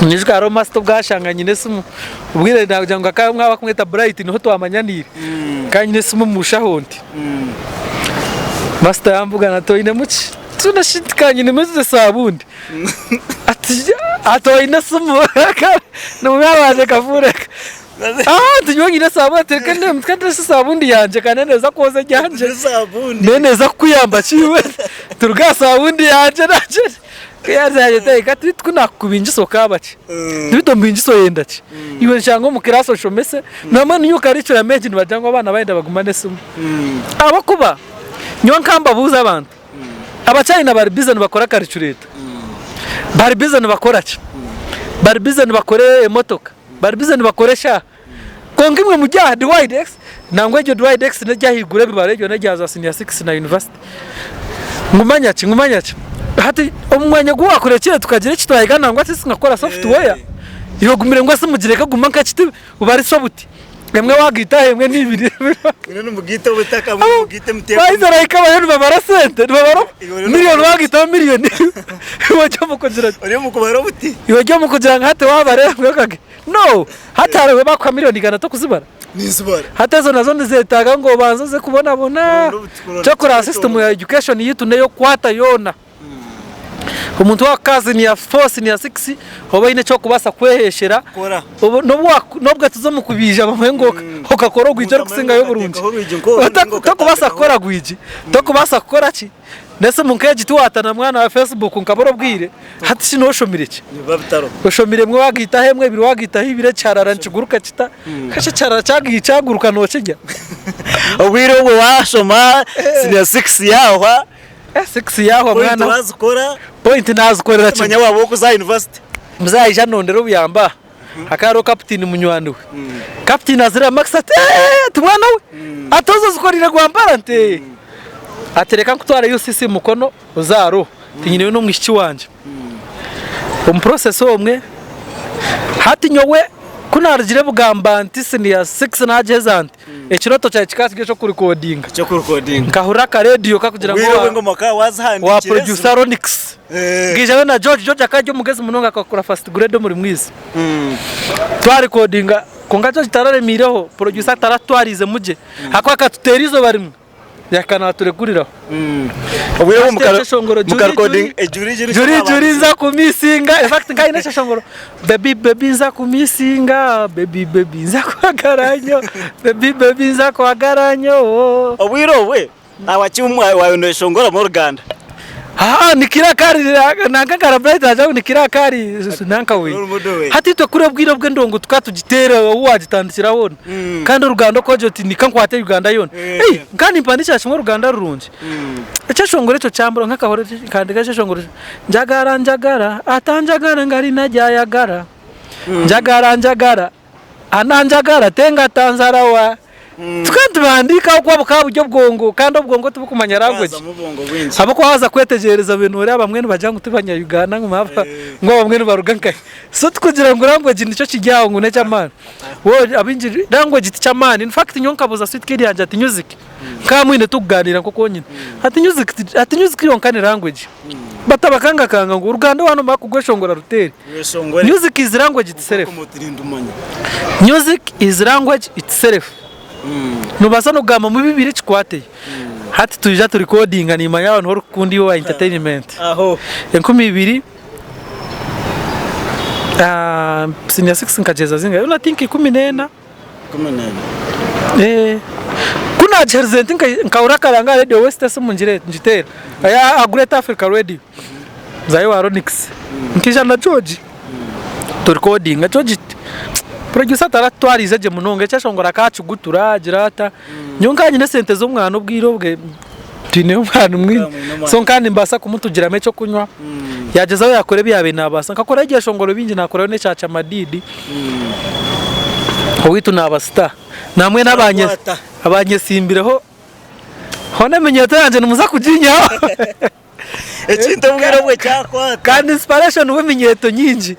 Nyijuka hariho master obu ashanga nyine esimu. Obwire nagira ngu akaba omwe bakumweta Bright niho twamanyaniire. Nkaba nyine esimu omu shaho nti. Master yambugana ati oinemu ki? Tuna shi nti nyinemu esabuuni. Ati ati oine esimu nimwe kafuureka. Ah nti nyowe nyine esabuuni ati reka ndeete esabuuni yangye kandi neeza kwoza eryangye. Nyowe neeza kukuyamba ki iwe turuge aha sabuuni yangye nangye ku yaaza ati beitu ku naakukubingisa okaaba ki? Beitu ombingisa oyenda ki? Iwe nshanga omu kiraasi onshomese nambwenu nyowe curriculum egi nibagira ngu abaana bayenda bagumane esimu. Ahabw'okuba nyowe nkambabuuza abantu. Abachina bari busy nibakora karicureeta, bari busy nibakora ki, bari busy nibakora emotoka, bari busy nibakora eshaaha. Kwonka imwe muri aha Dwydex, nangwa egyo Dwydex n'erya ahaiguru ebibaro ebyo n'erya za senior six na university. Ngu manya ki, ngu manya ki. Hati omu mwanya ogu waakurekire tukagira eki twayiga nangwa at least nka kukora software, iwe ogumire ngu esimu gireke kuguma nk'ekiti Obarise obuti, emwe wagaita aha emwe n'eibiri. Mbwenu nimugaita obutaka mbwenu mugaite emiti Baaheza barahika bariyo nibabara sente, nibabara miriyoni wagaitaho miriyoni iwe ori omu kugira ki? Ori omu kubara obuti. Iwe ori omu kugira ngu hati waabara emwe okage no! Hati hariho bakuha miriyoni igana tokuzibara? Ninzibara. Hati ezo nazo nizetaaga ngu obanze oze kubonabona. Kuronda obuti- kuronda Kyokora ekitebe system ya education yitu neyokukwata yoona. Omuntu wakuka senior 4, senior 6 oba oine ekyokubaasa kweheshera. Kukora. Obu nobu waku nobwe tuza omu kubiija bamwe ngu okakora orwigi Omuntu orikusingayo amanye ngu oburungi. okateekaho orwigi nk'oru, Otaku ninga tokubaasa okatandikaho. kukora rwigi, tokubaasa kukora ki? N'esimu nk'egi tiwaata na mwana wa Facebook nkabura obwire, hati shi noshomire ki? Nibiba bitariho. Oshomire emwe wagaitaho emwe, ebiri wagaitaho ibiri, ekiharara nikiguruka kita? Kashi ekiharara kyaguruka nokirya? Obwire obwo washoma senior 6 yahwa. 6 yahwa Point mwana. wazikora. Point nazikorera kimwe. Manya waba wokuza aha university. Mzee aija anondera obuyambi aha. Hakaba hariho kaputini munywani we. Kaputini azira Max ati eeh ati mwana we ati oza ozikorire gwampara nti eeh. Ati reka nkutware UCC Mukono oze aha law tinyineyo n'omwishiki wangye. Omu process omwe hati nyowe ku narugire Bugamba nti senior 6 nagyeheza nti Ekiroto kyangye kikaba kiri eky'okurikodinga. Eky'okurikodinga. Nkahurira akarediyo kakugira ngu Obwire obu engoma okaba wa producer Ronix. Nkaija we na George, George akaba ari omugezi munonga akakora first grade omuri Mwizi. Twarikodinga kwonka George tararemiireho, producer taratutwariizemu gye ahakuba akatuteera eizooba rimwe yahika naaturekuriraho. Obwire obu Hati ekyeshongoro Juri mukarekodinga Juri Juri Juri Juri nza kumisinga in fact nkaba nyine ekyeshongoro Baby baby nza kumisinga baby baby nza kwagara nyo baby baby nza kwagara nyo. Obwire obwe awaki waaba noyeshongora mu Oruganda. Haa nikira kari nanka nka Bright nagira ngu nikira kari nanka we. Hati itwe kuri obwire obw'endongo tukaba tugiteera ou wagitandikira hoona kandi oruganda okogira oti nika nkwate Uganda yoona. Nka nimpandikira kimwe oruganda rurungi. Ekyeshongoro ekyo kyambura nkakahurira nkahandiika ekyeshongoro Njagara njagara atanjagara ngari nagyayagara Njagara njagara ananjagara tenga atanzarawa Tukaba nitubihandiika ahabw'okuba bukaba buri obwongo kandi obwongo tibukumanya language ahabw'okuba waaza kwetegyereza obe nooreeba abamwe nibagira ngu ti banya Uganda ngu ngu abamwe nibaruga nkahi so tikugira ngu language nikyo kiri aho ngu n'eky'amaani abaingi language tiky'amaani in fact nyowe nkabuuza sweet kid yangye ati music Nkamwine tukuganira nk'oku onyine. Ati music ti ati music yonka ni language. Batabakangakanga ngu oruganda waaba nomara kugweshongora ruteere. Music is language itself. Music is language itself. Nobaasa n'okugamba mu bibiri kikwateyo. Hati twija tu recordinga nimanya waaba niho orikukunda iwe owa entertainment. 2000 senior six nkagyeza zingahi? I think 14. Ku naagiherize nti nkahurira akaranga aha Radio West esimu ngiteera aha Great Africa Radio nzayo owa Ronix nkaija na George turikodinga George producer taratutwariize gye munonga ekyeshongoro akakigutura agira ata nyowe nkaba nyine esente z'omwana obwire obwe twineyo omwana mwingi so nkaba nimbaasa kumutugiramu ekyokunywa yaagyezaho yaakora ebi yaabaire naabaasa nkakorayo ebyeshongoro bingi naakorayo n'ekya Chamadidi. Owaitu naaba star. Namwe n'abanyesimbireho hoona eminyeeto yangye nimuza kuginyihaho. Ekintu obwire obwe kyakwata. Kandi inspiration w'eminyeeto nyingi.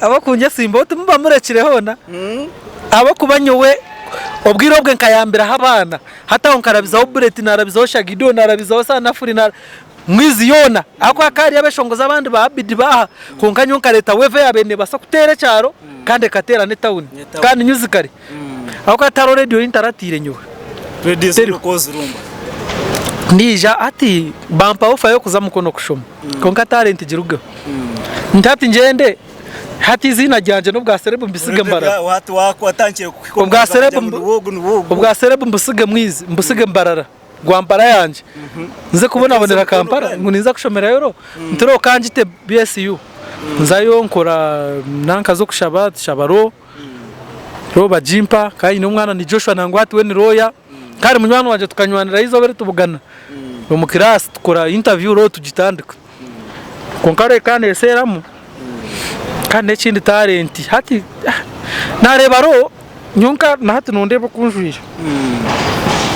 Abakunyesimbaho timuba murekire hoona. Ahabw'okuba nyowe obwire obwe nkayambiraho abaana. Hati aho nkarabizaho Bullet, narabizaho Shagido, narabizaho Sanafuri. Mwizi yoona ahakuba hakaba hariyo abeshongozi abandi ba Abidi baaha kwonka nyowe nkareeta wave eyaabaire neebaasa kuteera ekyaro kandi ekateera n'etawuni kandi musically ahabw'okuba tihariho reediyo ei ntaratiire nyowe. Reediyo zoona okaba ozirumba? Ndiija hati bampa ofa y'okuza Mukono kushoma kwonka talent girugeho. Nti hati ngyende hati eiziina ryangye n'obwa serebu mbisige Mbarara. Obwa serebu mbusige Mwizi mbusige Mbarara. Gwampara yangye nze kubonabonera Kampala ngu ninza kushomerayo ro ntiro kangite BSU nzayo nkora nanka z'okushaba tushaba ro ro bagimpa kandi nyine omwana ni Joshua nangwa hati we ni lawyer kandi munywani wangye tukanywanirayo eizooba eri tubugana omu class tukora interview ro tugitandika kwonka ro ekaneseeramu kandi n'ekindi talent hati nareeba ro Nyowe nka na hati nondeeba oku njwaire.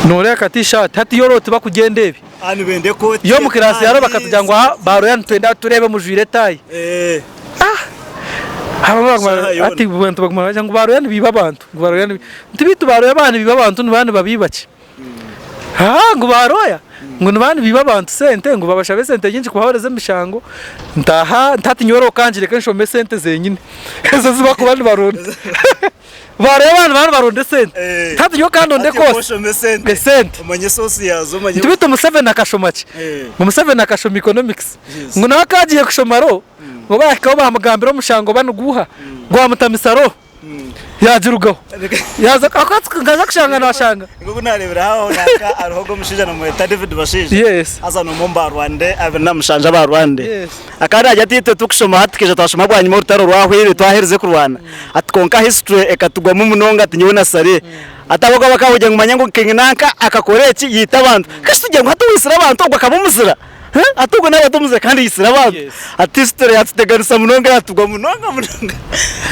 Noreeba aka t-shirt hati yo tibakugyenda ebi. Ah, nibenda ekooti. Yo omu class yaro bakatugira ngu aha ba lawyer nitwenda tureebe mujwaire etaayi. Eh. Ah! Aba baguma Shaaha yoona. hati abantu baguma nibagira ngu ba lawyer nibiiba abantu, ngu ba lawyer nibiiba. Nti beitu ba lawyer baaba nibiiba abantu nibaba nibabiiba ki? Haa ngu ba lawyer ngu nibaba nibiiba abantu sente ngu babashabe esente nyingi kubahereza emishango. Nti ahaa nti hati nyowe reka ngireke nshome esente zenyine ezo ezi barikuba nibaronda. Bareeba abantu baba nibaronda esente. Eh. Hati nyowe kandonde Hati oba course. oshome esente. Esente. Omanye source yaazo omanye. Nti beitu Museveni akashoma ki? Eh. Ngu Museveni akashoma economics. Yes. Ngu nawe akaagiye kushoma law, ngu baahikaho baamugambira omushango oba niguuha, gwamutamisa law, yaagirugaho. Yaaza nkaza kushanga naashanga. Nk'oku naareebire aho nanka hariho ogwo omushaija namweta David Bashaija. Yes. Haza n'omwe omu ba Rwande 27 aba Rwande. Yes. Akaba naagira ati itwe turikushoma hati tukaija twashoma bwanyima orutaro rwahweire twaherize kurwana. Ati kwonka history ekatugwamu munonga ati nyowe na Saleh. Ati ahabw'okuba bakaba bagira ngu manya ngu King nanka akakora eki yaita abantu. Kasi tugira ngu hati owaitsire abantu ogwo akaba omuzira? Hati ogwo naaba ati omuzira kandi yaitsire abantu. Yes. Ati history yatuteganisa munonga yatugwa munonga munonga.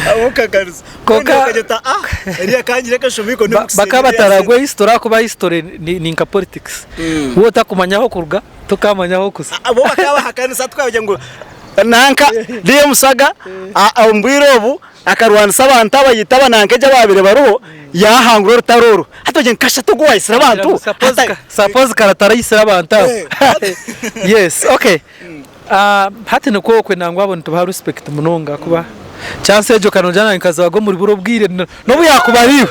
Ahabw'okukakanisa. Kwonka- Mbwenu okagira oti ah eriya kangire kashoma economics Bakaba eriya bataragwa history ahakuba history ni nka politics. Waaba otakumanya ah'okuruga tokamanya ah'okuza. Abo bakaba bahakanisa twagira ngu nanka Leo Musaga omu bwire obu akarwanisa abantu abayita abananka egyo ababaire bariho yahangura orutaro oru. Hati bagira ngu kashatu ogu owayitsire abantu. Suppose kare atarayitsire abantu abo. Yes, okay. Hati nikwo okwe nangwa abo nitubaha respect munonga ahakuba chance egyo kanongyera nanye nkazaga omuri buri obwire nobu yakuba ari iwe.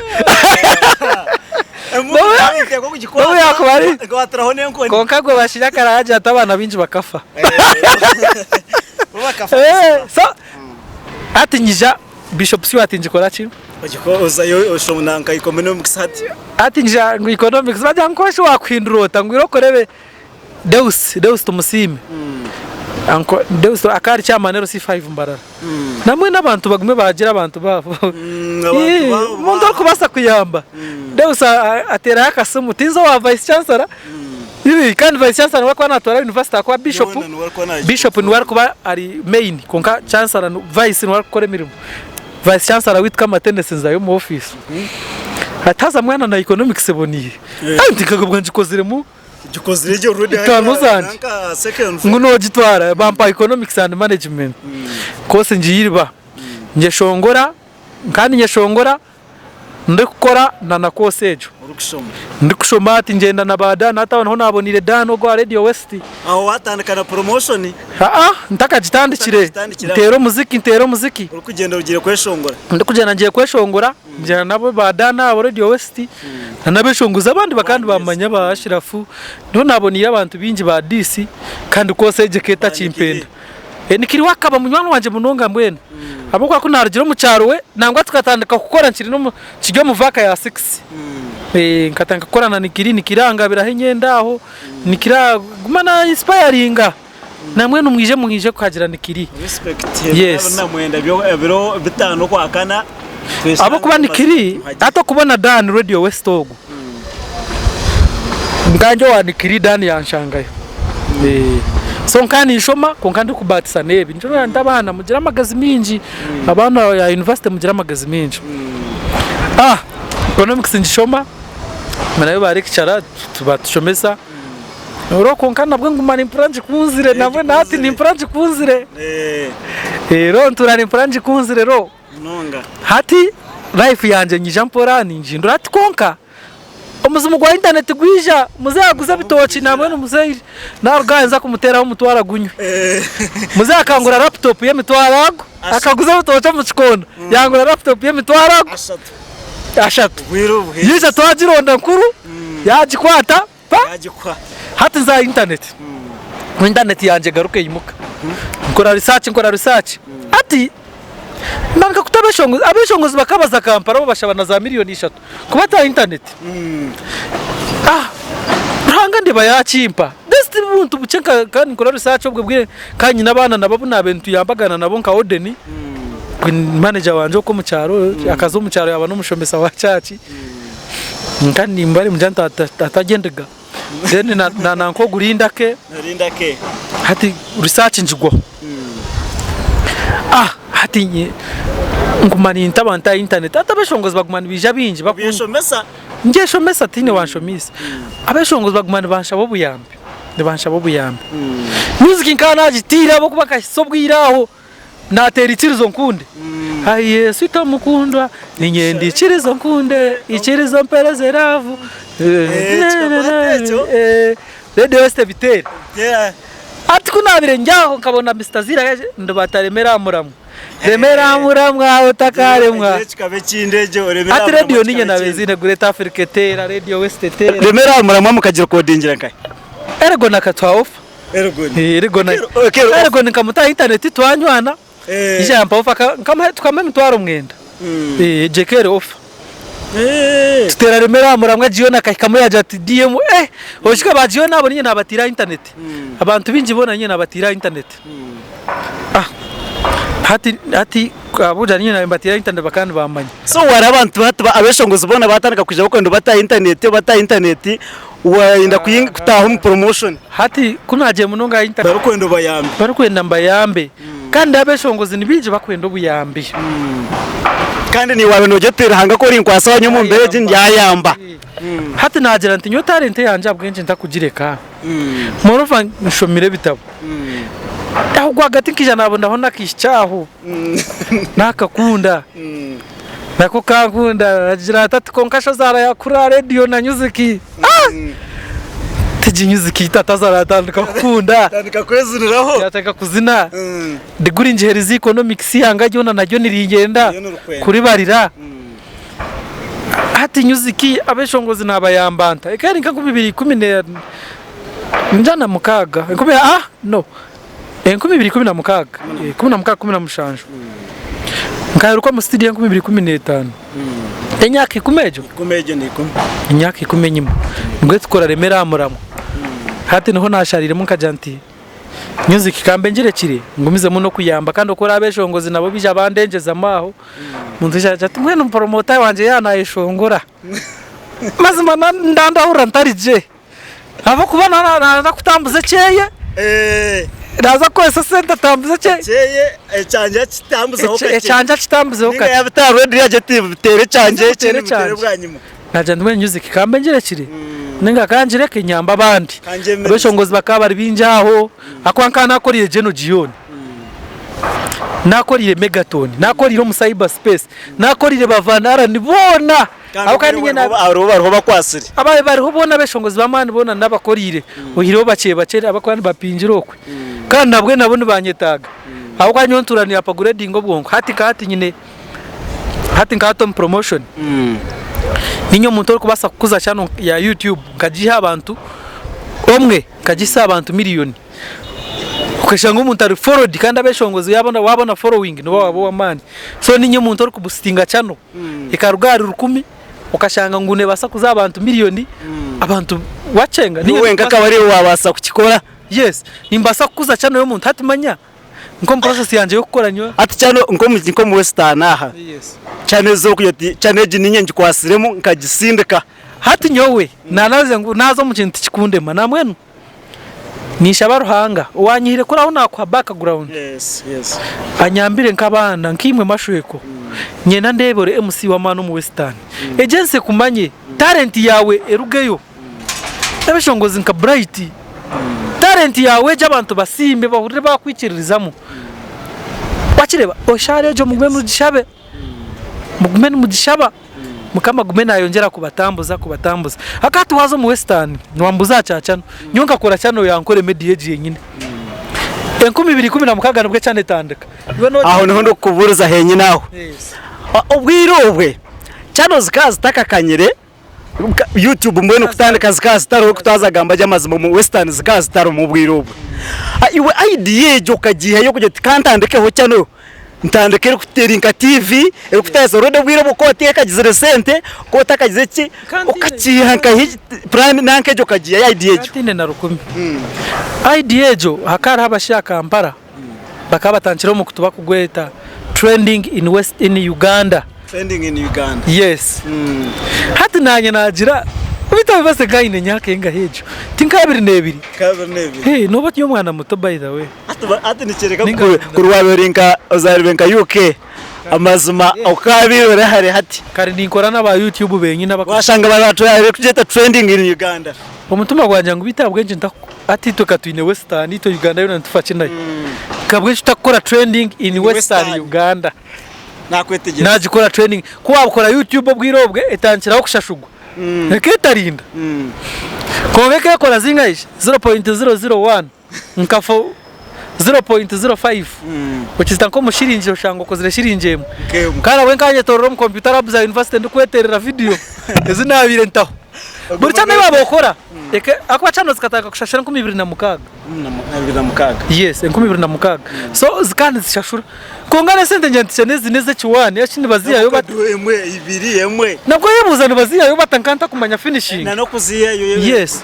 Nobu yakuba ari kwonka gwe Bashir akaragira ati abaana baingi bakafa. So hati nyija Bishop Stuart ngikora ki? Hati nyija ngu economics bagira ngu koshi wakuhindura ota ngu irooko orebe Deus, Deus Tumusiime. Anko Deus akaba ari chairman LC5 Mbarara. Namwe n'abantu bagume bagira abantu baabo. abantu baabo Omuntu orikubaasa kuyamba. Deus ateeraho akasimu, tinzi owa vice chancellor. Ibi kandi vice chancellor niwe arikuba naatwara university ahakuba bishop, bishop niwe arikuba ari main kwonka chancellor vice niwe arikukora emirimo. Vice chancellor waitu Kamatenesi nzayo omu office. Ati haza mwana na economics eboniire. Nti nkagobwa ngikoziremu. Gikozire gye already Itaano zangye. nanka second Ngu nogitwara bampa economics and management course ngiyiriba nyeshongora kandi nyeshongora ndikukora na na course egyo orikushoma. ndikushoma hati ngyenda na ba Dan hati aho niho naboniire Dan ogwo aha radio west. Aho watandika na promotion Aa ntakagitandikire Otakagitandikire. nteera omuziki nteera omuziki orikugyenda ogiire kweshongora. ndikugyenda ngiye kweshongora ngyenda nabo ba Dan abo radio west Na n'abeshongozi abandi bakaba nibamanya ba Ashirafu, niho naboneire abantu baingi ba Diisi kandi course egyo ekaba etakimpenda. Nikiri we akaba munywani wangye munonga mbwenu ahabw'okuba ku naarugire omu kyaro we nangwa tukatandika kukora nkiri n'omu nkiri omu vaaka ya six. Nkatandika kukora na Nikiri, Nikiri angabiraho emyenda aho, Nikiri aguma na insipayaringa. Nambwenu mwije mwije kuhagira Nikiri. Respect. Yes. Namwenda ebiro bitano okwakana. Ahabw'okuba Nikiri hati okubona Dan Radio West ogu nkangye owa Nikiri Dan yanshangayo. So nkaba ninshoma kwonka ndikubaatisa n'ebi. Nikyo ngira nti abaana mugire amagezi maingi, abaana ya university mugire amagezi mingi. Economics ngishoma nayo ba lecturer batushomesa. Reero kwonka nabwo nguma nimpurira ngikunzire nabwo na hati nimpurira ngikunzire. Reero ntuura nimpurira ngikunzire reero hati life yangye nyija mpora ningihindura hati kwonka omuzimu gwa internet gwija muzeeyi aguza ebitookye nambwenu muzeeyi naruga aha nza kumuteeraho omutwaro agunywe. Muzeeyi akangura laptop y'emitwaro ago akaguza ebitookye omu kikondo yangura laptop y'emitwaro ago ashatu. Yaija twagironda nkuru yagikwata. Pa! Yagikuha. Hati nza aha internet. Internet yangye egaruka eimuka. Nkora research, nkora research. Hati ntandika kuta abeshongozi, abeshongozi bakabaza Kampala bo bashaba na za million ishatu kubata aha internet. Ah! Ruhanga ndeeba yakimpa. Just obuntu bukye nka kandi nkora research obwo bwire nka nyine abaana nabo abu naabaire nituyambagana nabo nka Oden, manager wangye okwo omu kyaro, akaza omu kyaro yaaba n'omushomesa wa church. Nka nimba nimugira nti atarya endiga then na nanka ogu Linda ke Linda ke. Hati research ngigwaho. Ah hati nye nguma ninta abantu aha internet hati abeshongozi baguma nibaija baingi baku Obyeshomesa. Ngyeshomesa tihaine owanshomiise. Abeshongozi baguma nibanshaba obuyambi nibanshaba obuyambi. Music nkaba nagitiire ahabw'okuba nkahitsya obwire aho. Nateera ikirizo nkunde. Ai Yesu itwe omukundwa, niinyenda ikirizo nkunde, ikirizo mpereze love. Kikakwata ekyo. Radio West ebiteere. Yeah. Hati ku naabaire ndi aho nkabona Mister Zira yaija, ndi bataremera aha muramwa. Remera muramwa otakaremwa. Hati radio ninye nabeziine Great Africa eteera, Radio West eteera. Remera aha muramwa mukagirekodingira nkahi? Ergon akatuha offer. Ergon. Ergon. Ergon nkamuta aha internet twanywana. Yaija yampa offer nkamuha tukamuha emitwaro mwenda. Egyo ekaba eri offer. Tuteera Remera aha muramwa Gion akahikamu yaagira ati DM eh oshika ba Gion abo ninye nabatiire aha internet. Abantu baingi boona ninye nabatiire aha internet. Ah hati hati ahabw'okugira ninye naabaire mbatiire aha internet bakaba nibammanya. So hariho abantu hati abeshongozi boona baatandika kwija barikwenda obate aha internet obate aha internet wayenda kutaaha omu promotion. Hati ku naagiire munonga aha internet. Barikwenda obayambe. Barikwenda mbayambe. Kandi abeshongozi ni baingi bakwenda obuyambi. Kandi naiwe waaba noogira oti Ruhanga ku orinkwasa wanywa omu mbeera egi ndyayamba. Hati naagira nti nyowe talent yangye ahabw'enki ntakugireka? Moreover nshomire ebitabo. Aho rwagati nkaija naabonaho n'akaishiki aho naakakunda. Nako kankunda naagira nti ati kwonka shi ozaara yaakura aha rediyo na nyuziki. Tegi nyuziki tata azaara yatandika kukunda. Atandika kweziniraho. Yatandika kuzina. Diguri ngiherize economics ihanga ryona naryo niringyenda kuribarira. Hati nyuziki abeshongozi nabayamba nta? Ekaba eri nka 2016 ah no 2016 16 17 nkaheruka omu studio 2015 emyaka ikumi egyo? Emyaka ikumi enyima nibwo tukora remera aha muramwa hati niho nashariremu nkagira nti Music ka mbe ngirekire ngumizemu n'okuyamba kandi oku oraabe abeshongozi nabo baija bandengyezamu aho, omuntu aija agira ati mbwenu puromota wangye yaaba naayeshongora mazima ndahurira ntari gye ahabw'okuba naaza kutambuza ekyeye, naaza kukozesa esente atambuze ekyeye, ekyangye akitambuzeho kakye. Naagira nti mbwenu music ka mbe ngirekire ninga ka ngireke nyambe abandi. Abeshongozi bakaba bari baingi aho ahakuba nkaba nakorire General Gion, nakorire Megaton, nakorire omu cyber space, nakorire ba Van Allan boona ahabw'okuba niinye na Hariho bariho bakwatsire. Ababaire bariho boona abeshongozi b'amaani boona nabakoriire oihireho bakye bakye abarikuba nibapingira okwe kandi nabwe nabo nibanyetaaga ahabw'okuba nyowe ntuura ni upgradinga obwonko hati nka hati nyine Hati nka hati omu promotion, niinye omuntu orikubaasa kukuza channel ya YouTube nkagiha abantu omwe nkagihitsya aha bantu miriyoni. Okashanga omuntu ari followed kandi abeshongozi yaabona waabona following nooba waaba ow'amaani. So niinye omuntu orikubusitinga channel ekaruga ahari rukumi okashanga ngu neebaasa kuza aha bantu miriyoni, abantu wakyenga. Niiwe wenka akaba ariiwe waabaasa kukikora? Yes, nimbaasa kukuza channel y'omuntu hati manya. Nk'omu process yangye y'okukora nyowe. Hati channel nk'omu nk'omu Western aha, channel ezi orikugira oti channel egi niinye ngikwatsiremu nkagisindika. Hati nyowe nanaze ngu naaza omu kintu tikikundema nambwenu ninshaba Ruhanga owanyihire kuri ahu naakuha background anyambire nk'abaana nkaimwe mashweko nyenda ndeebe ori MC w'amaani omu Western egyo ensi ekumanye talent yaawe erugeyo. Ebishongozi nka Bright, talent yaawe egyo abantu basiime bahurire baakwikiririzamu. Wakireeba eshaara egyo mugume mugishabe, mugume nimugishaba Mukama agume naayongyera kubatambuza kubatambuza. Ahakuba hati waaza omu Western niwambuuza aha kya channel, nyowe nkakora channel ya Ankole Media egi yenyine. 2016 nibwo echannel etandika. Iwe noogira Aho niho ndikukubuuriza henyine aho. Obwire obwe channel zikaba zitakakanyire YouTube mbwenu kutandika zikaba zitariho ku twazagamba gye amazima omu Western zikaba zitarimu obwire obwo. Iwe idea egyo okagiiha hi okugira oti kantandikeho channel ntandike eri nka TV erikutaasa already obwire obwo ku otakagizire sente ku otakagizire ki okakiiha nkahi plan nanka egyo okagiiha hi idea egyo? Kantiine na rukumi. Idea egyo hakaba hariho abashaija Kampala bakaba batandikire omukutu bakugweta trending in west in Uganda. Trending in Uganda. Yes. Hati nanye nagira beitu abibase nkaine emyaka engahi egyo? Ti nka abiri n'ebiri? Nka abiri n'ebiri. Hey, nooba ori omwana muto by the way. Hati nikyoreka ngu kuri waaba ori nka ozarirwe nka UK amazima okaabaire ori hare hati. Kare ninkora n'aba YouTube benyine aba. Washanga barikugyeta trending in Uganda. Omutima gwangye ngu beitu ahabw'enki nta hati itwe ka twine Western itwe Uganda yoona nitufa ki nayo? Ahabw'enki tutakukora trending in Western Uganda? Nakwetegyereza. Nagikora trending ku wabukora YouTube obwire obwe etandikiraho kushashurwa eketarinda kwonka ekekora zingahi 0.001 nka 0.05 okizita nk'omu shiringi oshanga okozire shiringi emwe. Nk'emwe. Kandi nabwe nkanyetoorora omu computer lab za university ndikweteerera video ezi naabaire ntaho. Buri channel ei waaba okora, ahakuba channel zikatandika kushashura 2006. 2006. Yes, 2006. So zikaba nizishashura. Kwonka n'esente ngira nti ezi n'ezekiwaani eki nibaziihayo bata? Emwe, ibiri, emwe. Nabwo oyebuuza nibaziihayo bata nka ntakumanya finishing. Na n'okuziihayo. Yes.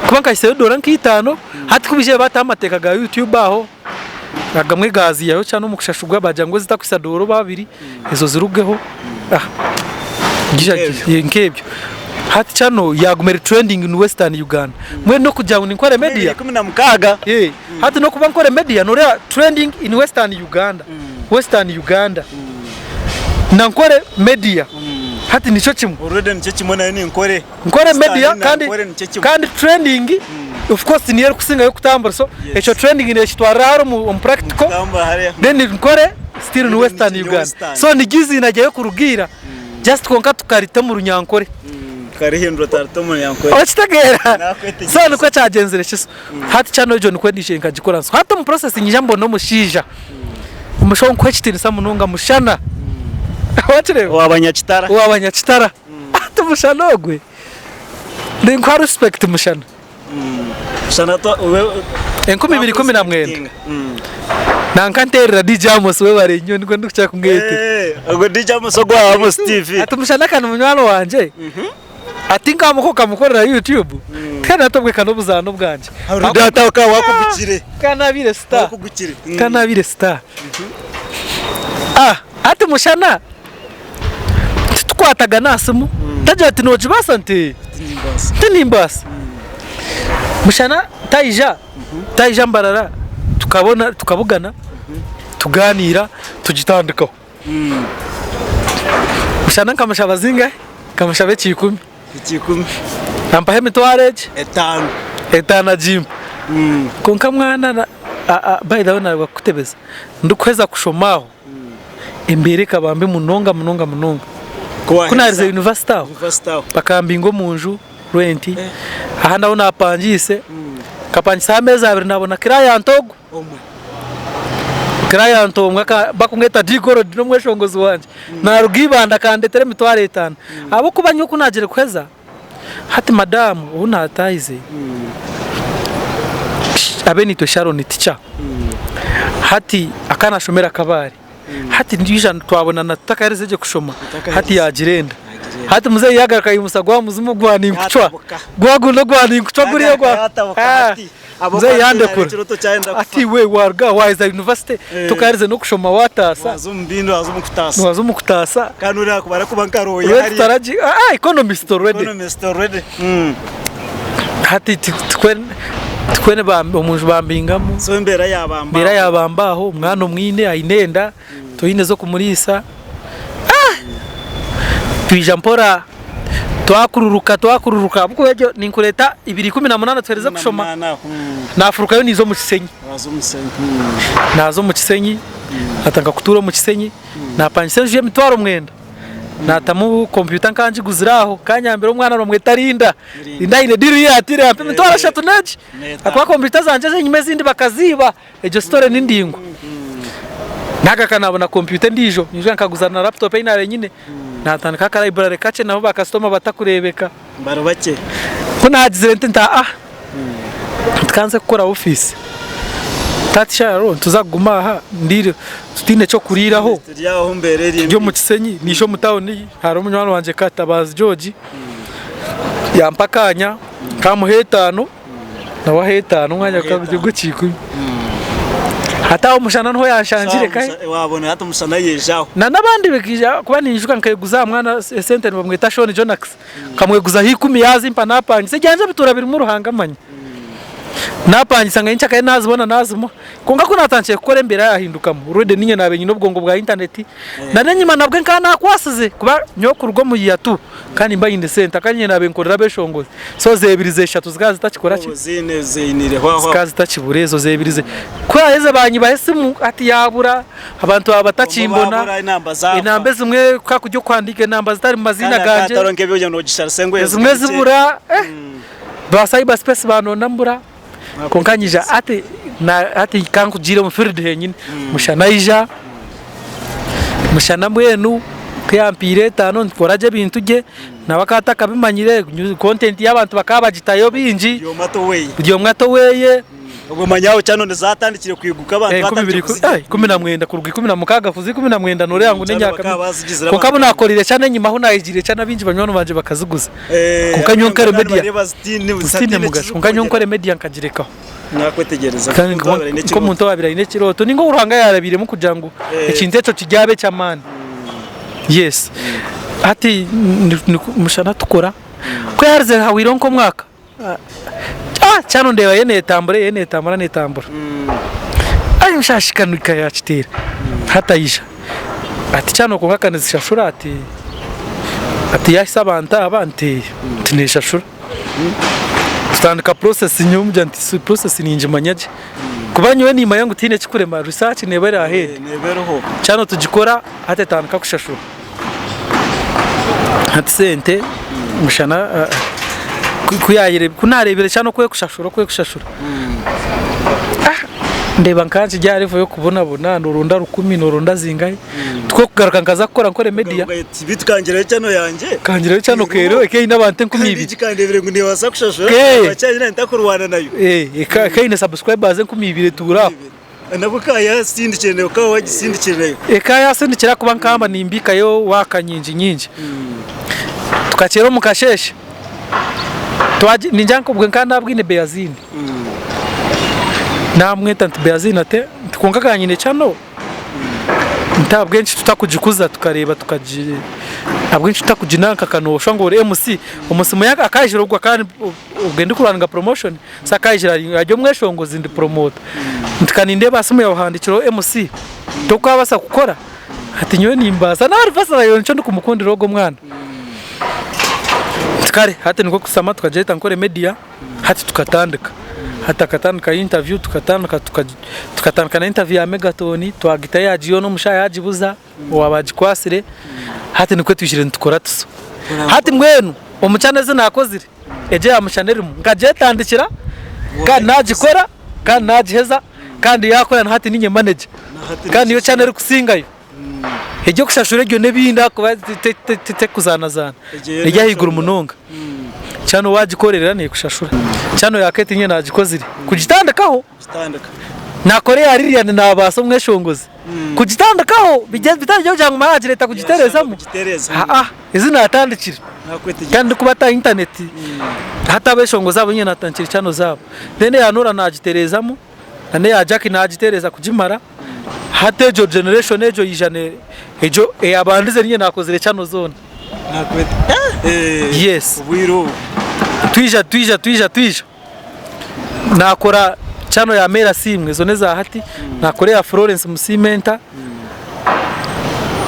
Kuba nkahisayo doora nka itaano, hati ku baijire baataho amateeka ga YouTube aho, agamwe gaaziihayo channel omu kushashurwa baagira ngu ezitakuhitsya doora oba abiri ezo zirugeho. Nk'ebyo. Hati channel yaaguma eri trending in Western Uganda. Mbwenu n'okugira ngu ninkora media. 2016. Hati n'okuba nkore media noreeba trending in western Uganda, western Uganda na nkore media hati nikyo kimwe. Already nikyo kimwe nayo ni nkore. Nkore media Western na kandi Nkore nikyo kimwe. kandi trending of course niyo erikusingayo kutambura so ekyo trending nekitwarira hare omu omu practical Kutambura hariya. then nkore still in Then western ni Uganda. Western. So niryo eiziina ryayo kuruga ira just kwonka tukarita omu runyankore. Tukarihindura twarita omu runyankore. Okitegeera? Nakwetegyereza. So nikwo kyagenzire kiso. Hati channel egyo nikwo ndiije nkagikora. So hati omu process nyija mbona omushaija, omushaija ou nkuha ekitiinisa munonga Mushana. Wakireeba? Owa Banyakitara. Owa Banyakitara. Hati Mushana ogwe, ninkuha respect Mushana. Mushana to we 2019 nanka nteerera DJ Amos webare nnyo nikwo ndikukira kumwetera. Ogwo DJ Amos ogwo wa Amos TV. Ati Mushana ka ni munywani wangye. Ati nkamuha okamukorera YouTube kandi hati obwe ka n'obuzaano bwangye. Data ka wakugukire. Ka nabaire star. Wakugukire. Ka nabaire star. Ah, hati mushana titukwatagana aha simu. Tagira ati nogibaasa nti tinimbaasa. Mushana taija, taija Mbarara tukabona tukabugana tuganiira tugitandikaho. Mushana nkamushaba zingahi? Nkamushaba ekiikumi. Ekiikumi. Ampaho emitwaro egi? Etaano. Etaano agimpa. Kwonka mwana by the way naaruga kukutebeza, ndikuheza kushoma aho, embeera ekaba mbi munonga munonga munonga. Ku naaherize yunivasite aho, bakambinga omu nju rwenti, ahandi ahu naapangiise, nkapangisaho ameezi abiri naabona kirayanta ogwo. Client omwe bakumweta D-Gold n'omweshongozi wangye naruga Ibanda akandetera emitwaro etano ahabw'okuba nyowe ku naagire kuheza hati madaamu ou naataahize abe niitwe Sharon teacher hati akaba naashomera Kabale. Hati ndija twabonana tutakaherize gye kushoma hati yagira enda. Hati muzeeyi yagaruka yaimutsya gwa muzimu gwa ninkucwa gwa gundi ogwa ninkucwa guriya ogwa Ah, muzeeyi yandekura ati iwe waruga aha waheza yunivasite tokaherize n'okushoma wataasa Waza omu bindi waza omu kutaasa. waza omu kutaasa Kandi ori akuba arakuba nka lawyer Iwe hariya. tutaragi ah economist already. Economist already. Mm. Hati tikwene tikwene omu nju bambingamu. So embeera yaabamba Embeera yaabamba aho, omwana omwine aine enda, toine ez'okumuriisa. Ah! Twija mpora twakururuka twakururuka ahabw'okuba egyo ninkureeta ibiri 18 tuherize kushoma, naafurukayo niiza omu Kisenyi. Naaza omu Kisenyi, naatandika kutuura omu Kisenyi, naapangisa enju y'emitwaro mwenda. Naatamu kompyuta nkaba ngiguzire aho, kanyambire omwana bamweta Linda. Linda aine diiru ei yaatiire yampa emitwaro ashatu n'egi. Ahakuba kompyuta zangye ez'enyima ezindi bakaziiba. Egyo sitore ni ndaingwa. Naagaruka naabona kompyuta endiijo, naija nkaguza na laputopu ei naabaire nyine, naatandika akarayiburare kakye naho baakasitoma batakureebeka. Bari bakye. Ku naagizire nti nti aa, nti ka nze kukora ofiisi. Taata Sharon nituza kuguma aha ndiire tutaine ky'okuriiraho. Turi aho mbeera eri Turi omu Kisenyi, naija omu tawuni hariho munywani wangye Katabaazi George yampa akaanya nkamuha etaano nawe aha etaano omwanya gukaba guri ogw'ekiikumi. Hati aho Mushana niho yanshangire kahi. Wabona hati Mushana yaija aho. Na n'abandi bakaija kuba ninyijuka nkeguza aha mwana esente nibamweta Shon Jonax nkamweguzaho ikumi yaazimpa naapangisa ebyangye bituura birimu Ruhanga amanya. Naapangisa nka nyencakare naazibona naazimuha. Kwonka ku naatandikire kukora embeera yaahindukamu already niinye naabaire nyine obwongo bwa intaneti na n'enyima nabwe nkaba naakwasize kuba nyowe kuruga omu year two nkaba nimba nyine sente kandi niinye naabaire nkorera abeeshongozi so z'ebiri z'eshatu zikaba zitakikora ki? Zikaba zitakibura ezo z'ebiri ze ku yaaheze baanyibaho esimu hati yaabura abantu baaba batakimbona enamba ezimwe ku hakurya okuhandiika enamba zitari mu maziina gangye ezimwe zibura eh ba cyber space banoona mbura. Kwonka nyija ati. Hati ka nkugiire omu field henyini, mushana aija, mushana mbwenu ku yampiire etaano nkora gye ebintu gye, nawe akaba atakabimanyire, content y'abantu bakaba bagitayo bingi, Buri omwe ata oweye. buri omwe ata oweye. Obwo manya aho channel nizatandikire kwiguka abantu batandikire kuzigira. 2019 kuruga 16 kuza 19 noreeba ngu Channel n'emyaka bakaba mingi. bazigizire Kwonka abantu abu nakoreire channel enyima ahu nayegiire channel abaingi banywani bangye bakaziguza. Eh, Kwonka nyowe nkore abandi media bareeba zitiine zitiine zitiine mugasho. Kwonka nyowe ekizikukongera. nkore media nkagirekaho. Nakwetegyereza Kandi nk'omuntu owabaire aine ekirooto. nk'omuntu owabaire aine ekirooto ninga ou Ruhanga yaarabiiremu kugira ngu Eh. ekintu ekyo kiryabe eky'amaani. Yes. Hati ni- ni- mushana tukora. Ku yaherize hahwireho nk'omwaka, Ah, kyano ndeeba yo neetambura yo neetambura neetambura. Ai nshashikanika yaakiteera hati aija ati kyano kwonka ka nizishashura ati ati yaahisa abantu aba nti nti neeshashura. Tutandika process nyowe mugira nti si process ningimanya gye kuba nyowe nimanya ngu tihaine ekikurema research neeba eri ahead. Neeba eriho. Kyano tugikora hati etandika kushashura. Hati sente mushana ku nareebire kyana oku erikushashura oku erikushashura ndeeba nka nkiri aha level y'okubonabona noronda rukumi noronda zingahi tikwo kugaruka nkaza kukora nkore media Beitu kangirayo channel yangye. Kangirayo channel keero eine abantu enkumi Kandi ibiri. egi kandebire ngu nebaasa kushashura wakyanyine ntakurwana nayo. Keine subscribers 2000 etuura aho. Nabwo ka yasindikire nayo ka wagisindikire nayo. Eka yasindikire ahakuba nkaba nimbikayo waaka nyingi nyingi. Tukakyera omu kasheeshe, twagi ningira nka obwe nkaba nabwine Beazine. Namweta nti Beazine ate nti kwonka ka nyine channel. Nti ahabw'enki tutakugikuza tukareeba tukagi ahabw'enki tutakuginanka kanoshwa ngu ori MC omusimu ya akajire ogwo akaba obwe ndikurwaninga promotion so akajire ari omweshongozi ndi promota nti ka nindeeba aha simu yaawe ohandikireho MC tokwabaasa kukora ati nyowe nimbaasa nawe ari nikyo ndikumukundira ogwo omwana nti kare hati nikwo kusama tukagyeta nkore media. Hati tukatandika, hati akatandika interview tukatandika tukatandika na interview ya Megatone twagita yagiyoona omu shaaha yagibuza owaaba agikwatsire hati nikwo twizire nitukora tuso. Hati mbwenu omu channel ezi naakozire egi eya Mushana erimu nkagyetandikira kandi naagikora kandi naagiheza kandi yaakora na hati niinye manager kandi niyo channel erikusingayo. Eby'okushashura ebyo n'ebindi ahakuba terikuzaanazaana, eri ahaiguru munonga. Channel waagikorerera neekushashura. Channel ya Kate nyowe naagikozire kugitandikaho, naakora eya Lilian naabaasa omweshongozi kugitandikaho bitari by'okugira ngu naagireeta kugitereezamu, haa ezi naatandikire kandi ndikuba ata intaneti hati abeeshongozi abo nyowe naatandikire channel zaabo. Then eya Norah naagitereezamu. Na n'eya Jackie naagiteereza kugimara. Hati egyo generation egyo yaija ne egyo eyabandize niinye naakozire channel zoona. Yes. Obwire obu. Twija twija twija twija naakora channel ya Mary Asiimwe ezo n'eza hati, naakora eya Florence Musiimenta,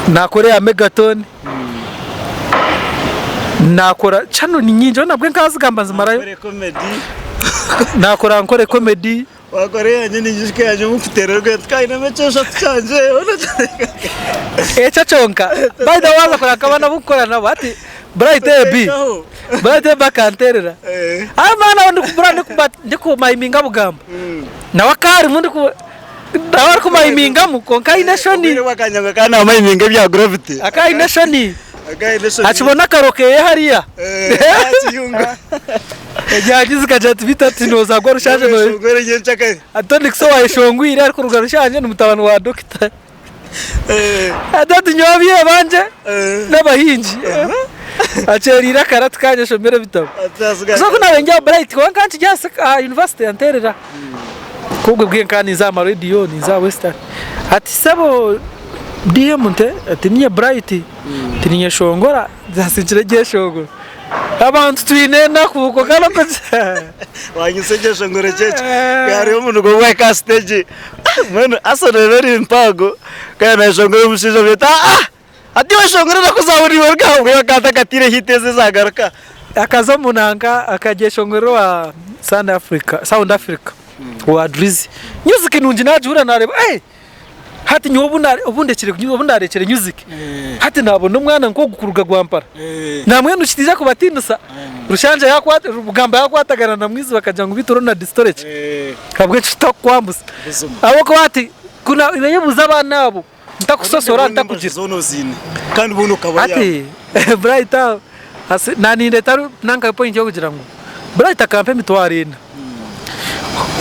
naakora eya Megatone, naakora channel ni nyingi nabwe nkaazigamba nzimarayo. Nkore comedy. Naakora nkore comedy. Wakora eyangye ninyijuka eyangye omu kuteera orwenya tukainemu ekyeshatu kyangye. Ekyo kyonka by the way waaza kureba nk'abaana abu nkukora nabo hati Bright AB, Bright AB akanteerera. Ayi mwana we ndikubura ndikumayiminga bugamba. Nawe akaba arimu ndiku nawe arikumayimingamu kwonka aine eshoni. Obwire bwakanya ngu akaba namayiminga ebya gravity. Akaba aine eshoni. Akaba aine eshoni. Akibona akaro keye hariya. Akiyunga. Enyangi zikagira ati beitu ati noozagwa Rushanje no. Weshongore nyencakare. Ati Tonix owayeshongwire arikuruga Rushanje ni mutabani wa dokita. Ati ati nyowe ababyeyi bangye n'abahingi. Akyeriire akarati kangye ashomere ebitabo. So ku naabaire ndi aha Bright kwonka nkaba nkiri aha university yanteerera. Ku obwe bwire nkaba ninza aha marediyo ninza aha Western. Ati sebo DM nte ati niinye Bright ati ninyeshongora nsinkire eryeshongoro. Abantu twine enaku kwonka n'okugira. Wanyitsa ekyeshongoro kyekyo. Hariho omuntu gwe wahika aha stage mbwenu Arsenal eba eri mpango kandi nayeshongora omushaija amweta ah hati weshongora enaku zaawe niiwe oruga aha mbwenu akaba atakatiire hit ezi ezagaruka. Akaza omu nanka akagyeshongorera owa Sound Africa, Sound Africa owa Drizzy. Music nungi nagihurira nareeba eh! Hati nyowe obu na- obu ndekire obu naarekire music, hati naabona omwana nk'ogu kuruga Rwampara. Nambwenu kitiija kubatiinisa, Rushanja yaakwata, Rugamba yaakwatagana na Mwizi bakagira ngu beitu Ronald Storage, ahabw'enki tutakukwambuza? Ahabw'okuba hati ku na- nayebuuza abaana abo, ntakusosora, ntakugira. Zoona oziine kandi boona okabayamba. Hati Bright aho asi- nanindeeta nanka point y'okugira ngu Bright akampa emitwaro ena.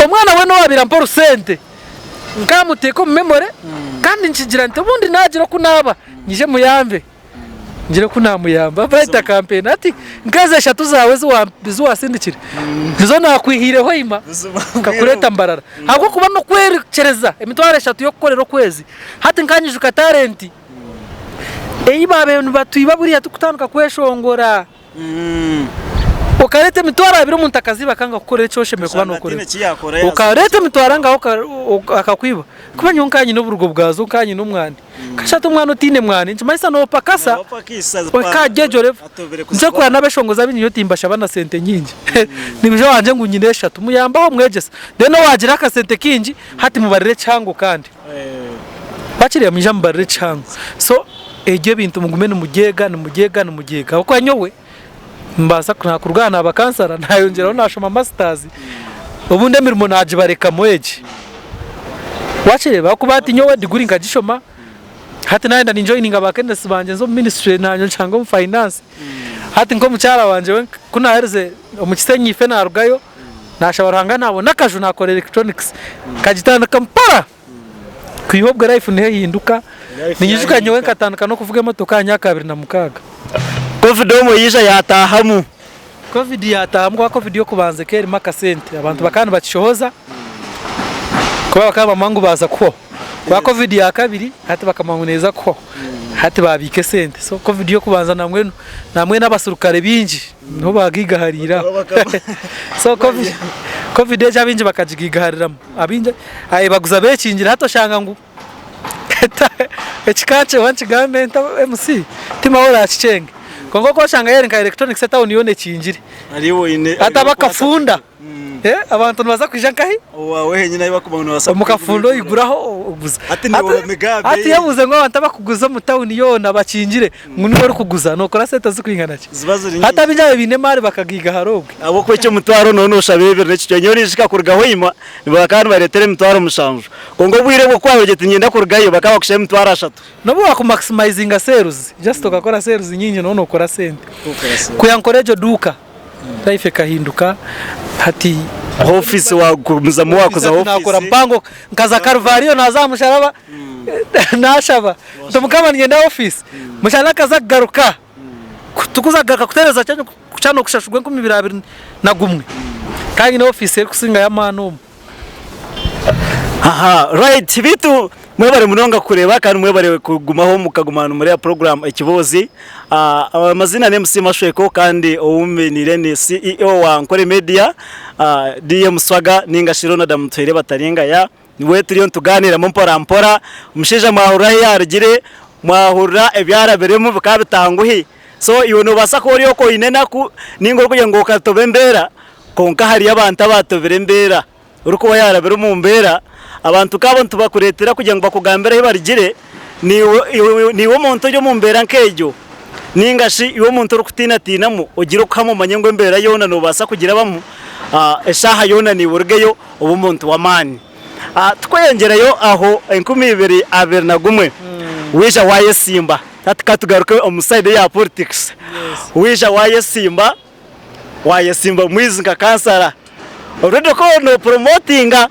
Omwana weena owaabaire ampa orusente nkamuteeka omu memory kandi nkigira nti obundi naagira oku naaba nyije muyambe ngire oku naamuyamba. Bright akampa ena ati nk'ezo eshatu zaawe ezi wa- ezi waasindikire nizo naakwihiireho eima nkakureeta Mbarara. Ahabw'okuba n'okwerekyereza emitwaro eshatu y'okukorera okwezi. Hati nkanyijuka talent ei baabaire nibatwiba buriya turikutandika kweshongora. Okareeta emitwaro abiri omuntu akaziiba akanga kukukorera eki oshemereire kuba nookorerwa. Okareeta emitwaro angahe akakwiba. Kuba nyowe nkaba nyine oburugo bwazo nkaba nyine omwani. Kasha hati omwana otaine mwani nikimanyisa noopakasa okagyegyo level. Nikyo orikureeba n'abeshongozi abaingi nyowe timbashaba na sente nyingi. Nibaija owangye ngu nyine eshatu, muyambe aho mwegyese. Then owaagira akasente kaingi hati mubarire ekihango kandi. Wakireeba mwija mubarire ekihango. So ebyo ebintu mugume nimugyega nimugyega nimugyega ahabw'okuba nyowe nimbaasa nakuruga aha naaba kansara nayongyeraho nashoma masters obundi emirimo nagibarekamu egi. Wakireeba ahabw'okuba hati nyowe diguri nkagishoma hati nayenda ninjoyininga ba Kenneth bangye nze omu ministry nanye nshange omu finance. Hati nk'omukyara wangye we ku naherize omu Kisenyi ife narugayo Nashaba Ruhanga nabona akaju nakora electronics nkagitandika mpora kwiha obwe life niho ehinduka ninyijuka nyowe nkatandika nokuvuga emotoka aha myaka 2006. Covid omwe yaija yatahamu. Covid yatahamu kuba covid yokubanza ekaba erimu akasente abantu bakaba nibakishohoza kuba bakaba nibamanya ngu baza kuhwaho kuba covid yakabiri hati bakamanya ngu neza kuhwaho hati babiika esente so covid yokubanza nambwenu nambwenu abasurukare bingi Niho baagaigaharire aho. So covid, covid egyo abaingi bakagigaigahariramu. Abaingi aye baguza beekingire hati oshanga ngu ekika kye wankigambe nta MC timawe oraakikyenge. Kwonka oku oshanga yari nka electronics etawuni yoona ekingire. Hati abakafunda Abantu nibaza kwija nkahi? Owaawe henyine ahi barikuba nibabaasa Omu kafundo oiguraho oguza. Hati niiwe migambi Hati yebuuze ngu abantu abarikuguza omu tawuni yoona bakingire ngu niiwe orikuguza nookora sente zirikwingana ki? Ziba ziri nyingi. Hati abaingi abaine emaari bakagaiga obwe. Ahabw'okuba eky'omutwaro nooba nooshaba ebiri n'ekicweka. Nyowe ninjika kurugaho enyima bakaba nibareetera emitwaro mushanju. Kwonka obwire obwo ku waabaire oti niinyenda kurugayo bakaba bakushaba emitwaro ashatu. N'obu waakumaximizinga sales, just okakora sales nyingi nooba nookora sente. Kwiha nkore egyo duuka. Life ekahinduka hati. Ofiisi wagumizamu wakuza Hati nakora ofiisi. mpango nkaza Karuvariyo naza aha musharaba nashaba nti Mukama niinyenda ofiisi mushana akaza kugaruka tukuza kugaruka kutereeza kyana okushashurwa 2021 kandi nyine ofiisi erikusingayo amaani omu. Aha right beitu mwebare munonga kureeba kandi mwebare kugumaho mukaguma nimureeba program Ekiboozi. Amazina ni MC Mashweko kandi ou mbiniire ni CEO wa Nkore Media DM Swaga ninga shi Ronald Amutuhaire Bataringaya. Niwe turiyo nitugaaniiramu mpora mpora. Omushaija mwahurira ahu yaarugire, mwahurira ebi arabiremu bikaba bitanguhi. So iwe noobaasa kuba ori okwo oine enaku ninga orikugira ngu okatoba embeera Kwonka hariyo abantu abaatobire embeera. Orikuba yaarabire omu mbeera, abantu nk'abo nitubakureetera kugira ngu bakugambire ahu barugire. Naiwe naiwe omuntu ori omu mbeera nk'egyo, nainga shi iwe omuntu orikutiinatiinamu, ogire okuhama omanye ngu embeera yoona noobaasa kugirabamu, eshaaha yoona naiwe orugeyo obe omuntu w'amaani. Tukweyongyerayo aho 2021, waija waayesimba. Hati ka tugaruke omu sayidi eya politics. Waija waayesimba. Wayesimba omwizi nka kansara already okaba no promotinga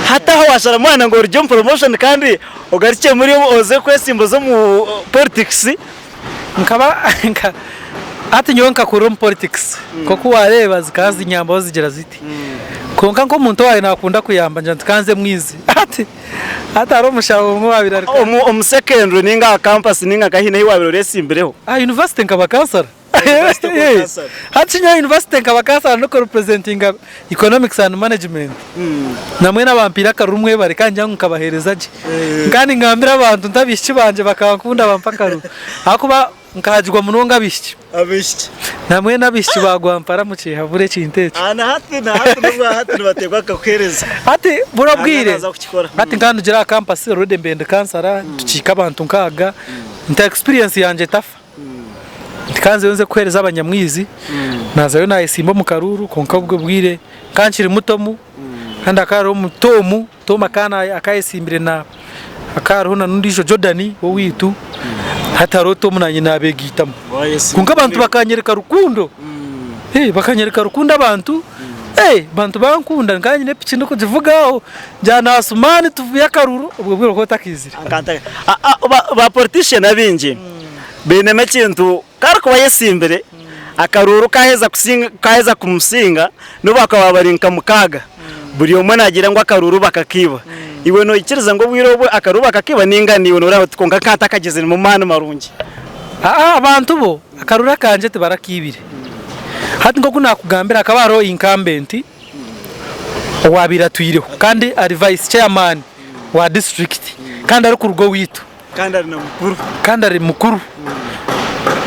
hati aho washara mwana ngu orugye omu promotion kandi ogarukye muri oze kwesimba oze omu politics. Nkaba nka hati nyowe nkakurira omu politics nkoku wareeba zikaba zinyambaho zigira ziti kwonka nkomuntu owabaire nakunda kuyamba ngira nti kanze mwizi hati hati hariho omushaho omwe owabaire ari Omu secondary ninga aha campus ninga nka hiine ahi wabaire oresimbireho? Aha university nkaba kansara. Hati nyowe university nkaba kansara ndiku representinga economics and management namwe abampiire akaruru mwebare kandi ngira ngu nkabahereza gye. Nkaba ningambira abantu nti abaishiki bangye bakankunda bampa akaruru ahakuba. Nkahagirwa munonga abaishiki. Abaishiki. Namwe n'abaishiki ba Rwampara mukihabure ekintu ekyo. Ah, na hati na hati n'obwa hati nibateekwa kukakuheereza. Hati buri Nanga obwire naaza kukikora. hati nkaba ndugira aha campus already mbaire ndi kansara tukiika abantu nkaaga nti experience yangye etafa. Nti ka nzeyo nze kuheereza abanyamwizi naazayo naayesimba omu karuuru kwonka obwo bwire nkaba nkiri mutomu kandi hakaba hariho omutomu Tom akayesimbire na hakaba hariho na n'ondiijo Jordan w'owaitu hati hariho Tom nanye nabegaitamu kwonka abantu bakanyereka rukundo bakanyereka rukundo abantu abantu bankunda nkaba nyine epiki ndikugivuga aho ngira na Asuman tuvuye akaruru obwo bwire okaba otakaizire. Ba politician abaingi bainemu ekintu ku arikuba ayesimbire akaruuru kaheza kusinga kaheza kumusinga n'obu bakaba bari nka mukaaga buri omwe naagira ngu akaruuru bakakaiba. Iwe noikiriza ngu obwire obu akaruuru bakakaiba nainga naiwe nooreeba oti kwonka nkatakagiziremu maani marungi? Aa abantu bo akaruuru akangye tibarakaibire. Hati nk'oku naakugambira hakaba hariho incumbent owaabaire atwireho kandi ari vice chairman wa district kandi arikuruga owaitu. Kandi ari na mukuru. Kandi ari mukuru.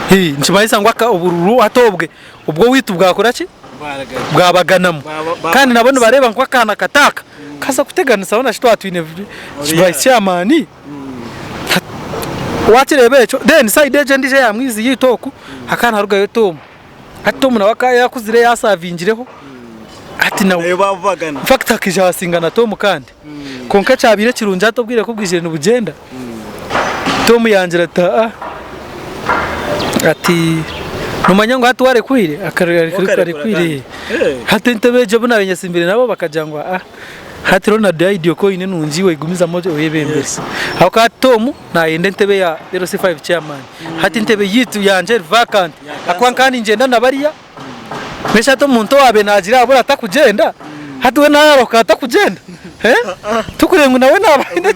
Hii, nikimanyisa ngu aka obururu hati obwe obw'owaitu bwakora ki? Bwabaganamu. Kandi nabo nibareeba ngu akaana kato aka kaza kuteganisa hoona shi twaba twine vice chairman. Wakireeba ekyo, then side egyo endiijo eya mwizi yaitu oku, hakaba niharugayo Tom. Hati Tom nawe akaba yaakuzire yaasavingireho, hati nawe Nawe baabubagana. In fact akaija yaasinga na Tom kandi. Kwonka ekyabaire kirungi hati obwire ku bwizire nibugyenda, Tom yangira ati aa ati noomanya ngu hati warekwire? Arekwire. Hati entebe egyo obu naabaire nyesimbire nabo bakagira ngu aa hati Ronald idea oku oine nungi iwe gumizamu oyebembere. Ahabw'okuba hati Tom nayenda entebe ya LC5 chairman. Hati entebe yaitu yangye eri vacant ahakuba nkaba ningyenda na bariya. Mbwenu shi hati omuntu owaabaire naagira ahabura atakugyenda, hati we naayaruka atakugyenda? Turikureba ngu nawe naaba aine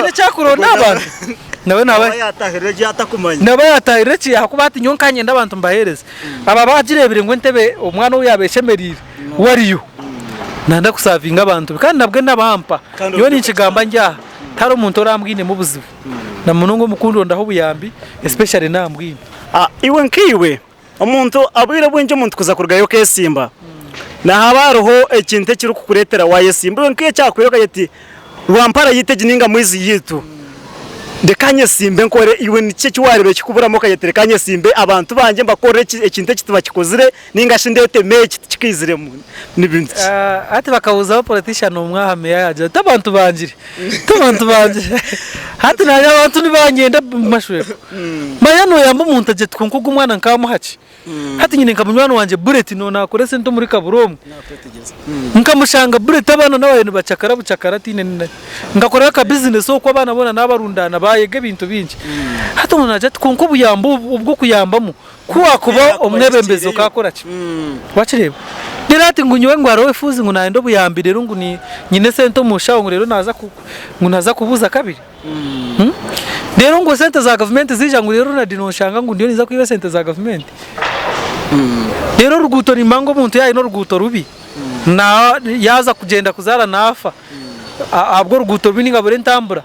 eki arikuronda aha bantu? Nawe naaba yaatahirira eki ahakuba hati nyowe nkaba niinyenda abantu mbaheereze. Aba baagireebire ngu entebe omwana ou yaaba eshemereire we ariyo, nayenda kusaavinga abantu be kandi nabwe nabampa. Nyowe ninkigamba ndi aha, tihariho omuntu orambwinemu obuzibu na munonga omu kundondaho obuyambi especially nambwine. Iwe nkaiwe Omuntu, obwire obwingi omuntu kuza kurugayo okesimba, nihaba hariho ekintu ekirikukureetera wayesimba. Iwe nk'ekyakuhwera okagira oti Rwampara yaitu egi nainga Mwizi yaitu, reka nyesimbe nkore. Iwe niki eki waareeba ekirikuburamu okagira oti reka nyesimbe abantu bangye mbakorere ekintu eki tibakikozire nainga shi ndeetemu eki tikikaiziremu? Ni bintu ki? Hati bakabuuzaho politician omwe aha meya yaagira ati abantu bangire, ti abantu bangire. Hati naanye abantu nibanyenda mashweka. Manya noyamba omuntu agye ati kwonka ogu omwana nkamuha ki? Hati nyine nka munywani wangye Bullet no nakora esente omuri Kaburomwe. Nkamushanga Bullet abaana nababaire nibacakara bucakara tihaine na nkakorayo aka business okwo abaana boona nabarundaana bayega ebintu bingi. Hati omuntu nagira ati kwonka obuyambi obu obw'okuyambamu ku wakuba omwebembezi okakora ki? Wakireeba? Reero hati ngu nyowe ngu hariho efuuzi ngu nayenda obuyambi reero ngu nyine esente omu nshaho ngu reero naza ngu naza kubuuza kabiri? Reero ngu esente za gavumenti zaija ngu reero Ronald noshanga ngu ndiyo ninza kwiba esente za gavumenti. Reero oruguuto nimba ngu omuntu yaaba aine oruguuto rubi yaaza kugyenda kuzaara naafa ahabw'oruguuto rubi ninga abure entambura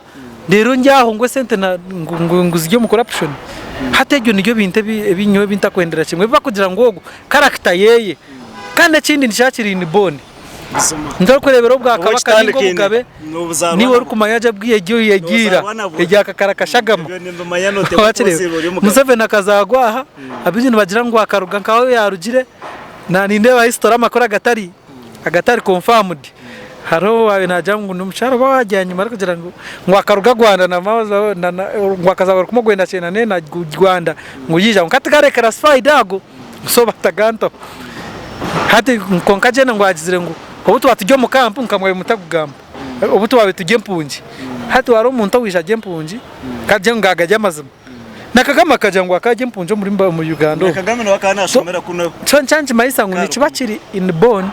reero ndi aho ngu esente ngu ziri omu corruption. Hati ebyo nibyo bintu ebi nyowe ebi ntakwendera kimwe ebi barikugira ngu ogu character yeye kandi ekindi nikyo kiri inborn. Ntorikureebera obwakabaka nainga obugabe, niiwe orikumanya gye erya ira, erya kakara kashagama. Wakireeba? Museveni akazaarwa aha, abaingi nibagira ngu akaruga nkahu yaarugire, na nindeeba history amakuru agatari agatari confirmed. Hariho owaabaire naagira ngu n'omukyara oba waagira enyima arikugira ngu ngu akaruga Rwanda na ngu akazaarwa rukumi orwenda kyenda n'ena Rwanda ngu yaija kwonka tigari classified ago. So batagantaho. Hati kwonka Jane ngu agizire ngu obu twaba turi omu kampu nka mwabe mutakugamba obu twabaire turi empungi hati hariho omuntu owaija ari empungi kandi ngu agari amazima. Na Kagame akagira ngu akaba ari empungi omuri omu Uganda omu. Kagame nawe akaba nashomera kunu. So nikyo nikimanyisa ngu nikiba kiri in born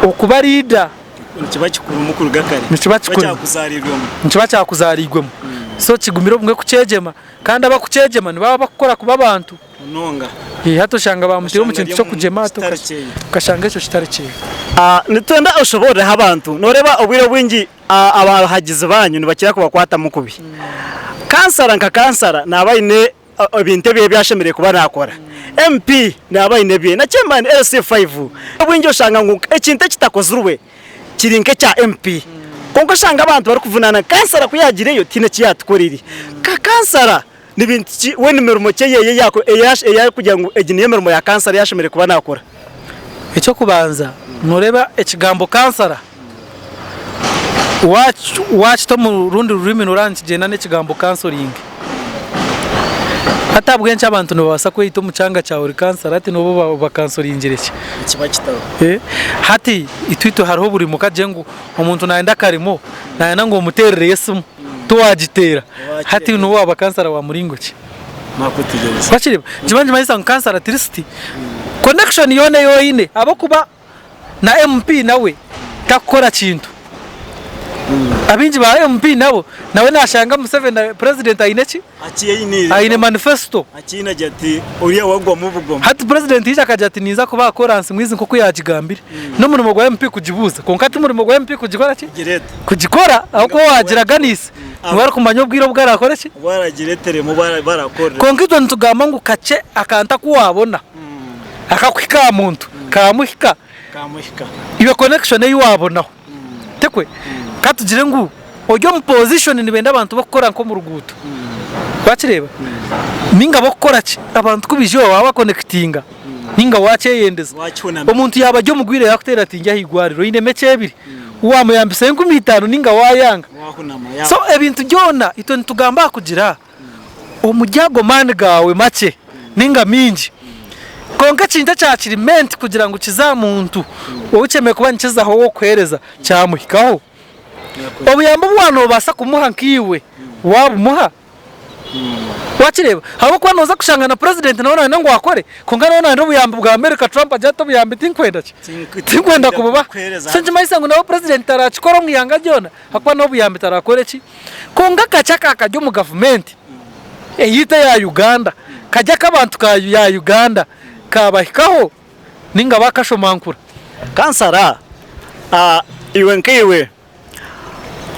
okuba leader. Nikiba kikurimu kuruga kare. Nikiba kikurimu. Nikiba kyakuzaariirwemu. So kigumire obumwe kukyegyema kandi abakukyegyema nibaba bakukora kuba abantu. Munonga. Hati oshanga bamutaire omu kintu ky'okugyema hati okashanga ekyo kitari kyeye. Nitwenda oshoboororeho abantu. Nooreeba obwire obwingi abahagizi baanyu nibakira kubakwatamu kubi. Kansara nka kansara naaba aine ebintu ebi ebi ashemereire kuba naakora. MP naaba aine ebye na Chairman LC5 obwingi oshanga ngu ekintu ekitakozirwe kiri nk'ekya MP kwonka oshanga abantu barikuvunaana kansara ku yaagiireyo tihaine eki yaatukoreire. Nka kansara ni bintu ki we ni mirimo ki eye ei arikugira ngu egi niyo mirimo ya kansara ei ashemereire kuba naakora? Eky'okubanza nooreeba ekigambo kansara waakita omu rundi rurimi nooreeba nikigyenda n'ekigambo counselling. Hati ahabw'enki abantu nibabaasa kweyita omu kyanga kyawe ori kansara hati nooba obakansoringire ki? Nikiba kitariho. Hati itwe itwe hariho oburimo kagire ngu omuntu naayenda akarimo, naayenda ngu omuteerereyo esimu tiwaagiteera hati nooba waaba kansara wa muringo ki? Wakireeba? Nikiba nikimanyisa ngu kansara at least connection yoona ei oine ahabw'okuba na MP nawe takukora kintu. Abaingi ba MP nabo nawe nashanga Museveni president aine ki? Aine manifesto. Hati president yaija akagira ati ninza kubaha koransi mwizi nk'oku yagigambire. N'omurimo gwa MP kugibuuza kwonka timurimo gwa MP kugikora ki? Kugikora ahabw'okuba owagiraganiise niwe arikumanya obwire obu arakore ki? Kwonka itwe nitugamba ngu kakye akantu aku wabona akakuhika aha muntu kamuhika iwe connection ei wabonaho tikwe? Katugire ngu ori omu position nibenda abantu b'okukora nk'omu ruguuto wakireeba? Ninga b'okukora ki abantu ku baija iwe wabakonekitinga ninga wakyeyendeza omuntu yaaba ari omurwaire yakuteera ati ndi aha irwariro oine emekye ebiri wamuyambisa 5000 ninga wayanga so ebintu byona itwe nitugamba aha kugira Omuri ago maani gaawe makye nainga maingi. Kwonka ekintu ekya kiri meant kugira ngu kize aha muntu ou kyemereire kuba nikizaho ow'okuheereza kyamuhikaho. Obuyambi obu waaba noobaasa kumuha nkaiwe waabumuha. Waakireeba? Ahabw'okuba nooza kushanga na purezidenti nawe naayenda ngu akore kwonka nawe naayenda obuyambi bwa America, Trump agira ati obuyambi tinkwenda ki? Tinkwenda kububaha. So nikimanyisa ngu nawe purezidenti tarakikora omu ihanga ryona ahakuba n'obuyambi tarakore ki? Kwonka akakye aka kari omu gavumenti eyaitu eya Uganda, kari ak'abantu ka ya Uganda kabahikaho ninga bakashomankura. Kansara, iwe nkaiwe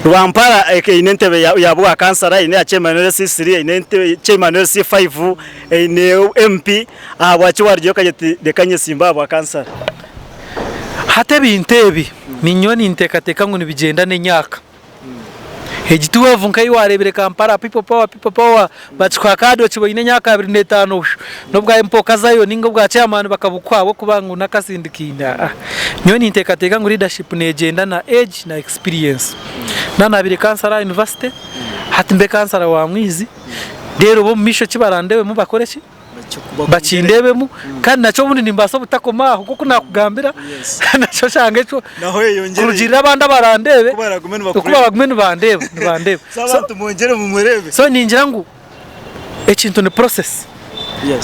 Rwampara eine entebe ya bwa kansara, eine eya chairman LC3, eine entebe chairman LC5, eine MP, ahabwaki warugireyo okagira oti reka nyesimbe aha bwa kansara? Hati ebintu ebi ninyowe ninteekateeka ngu nibigyenda n'emyaka. Egi ti wave nk'ei waareebire Kampala, people power, people power, bakikuha kaadi okiboine emyaka 25 hwiu, n'obwa MP okazayo nainga obwa chairman bakabukuha ahabw'okuba ngu n'akasindikaine. Aa. Nyowe ninteekateeka ngu leadership neegyenda na age na experience. Naaba naabaire kansara aha university, hati mbe kansara wa Mwizi, reero b'omumaisho eki barandeebemu bakore ki? Bakindeebemu kandi nakyo obundi nimbaasa obutakoma aho nk'oku naakugambira nakyo oshange ekyo kurugiirira abandi abarandeebe oku baragume nibandeeba nibandeeba. So ningira ngu ekintu ni process.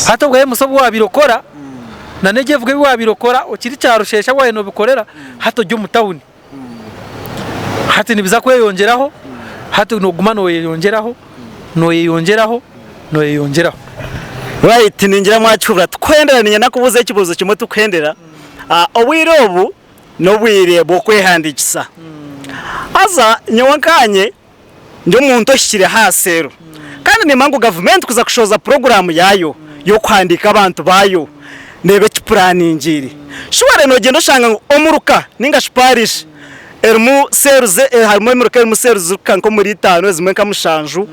Hati obwa MC obu waabaire okora na n'ebyevugo ebi waabaire okora okiri kyarusheesha waabaire noobikorera hati ori omu tawuni. Hati nibiza kweyongyeraho, hati noguma noyeyongyeraho, noyeyongyeraho, noyeyongyeraho. Right ningira mwakihurira tukuhendera niinyenda kubuuza ekibuuzo kimwe tukuhendera obwire obu n'obwire bw'okwehandiikisa haza nyowe nkaanye Ndi omuntu ohikire aha seero kandi nimanya ngu gavumenti kuza kushohoza puroguraamu yaayo y'okuhandiika abantu baayo neeba ekipuraningiire. Shuware noogyenda oshanga ngu omuruka nainga shi paarishi erimu seero harimu emiruka erimu seero zirikuhika nk'omuri itaano ezimwe nka mushanju.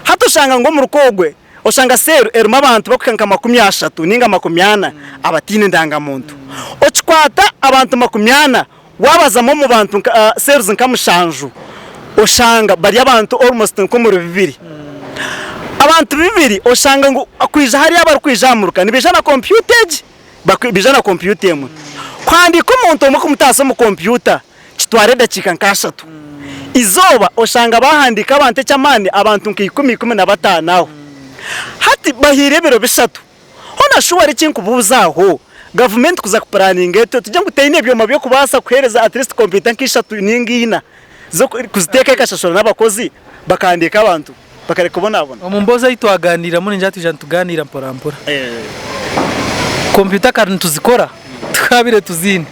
Hati oshanga ngu omuruka ogwe oshanga seero erimu abantu barikuhika nka 30 nainga 40 abataine ndangamuntu. Okikwata abantu 40 Waabazamu omu bantu nka cells nka mushanju oshanga bari abantu almost nk'omuri bibiri. Abantu bibiri oshanga ngu kwija hariya abarikwija aha muruka nibaija na kompyuta egi, baija na kompyuta emwe. Kuhandiika omuntu omwe kumutaasa omu kompyuta kitwara edakiika nka ashatu. Eizooba oshanga baahandiika abantu eky'amaani abantu nka ikumi, 15 aho. Hati bahaire ebiro bishatu. Hoona shi wari ekinkubuuza aho, gavumenti kuza kupuraninga etyo tugire ngu teine byoma by'okubaasa kuheereza at least kompyuta nka ishatu ninga ina z'okuziteeka ekashashura n'abakozi bakahandiika abantu bakareka kubonabona? Omu mboozi ei twaganiiramu ningira twija nitugaaniira mpora mpora. Kompyuta kare nituzikora tukaabaire tuziine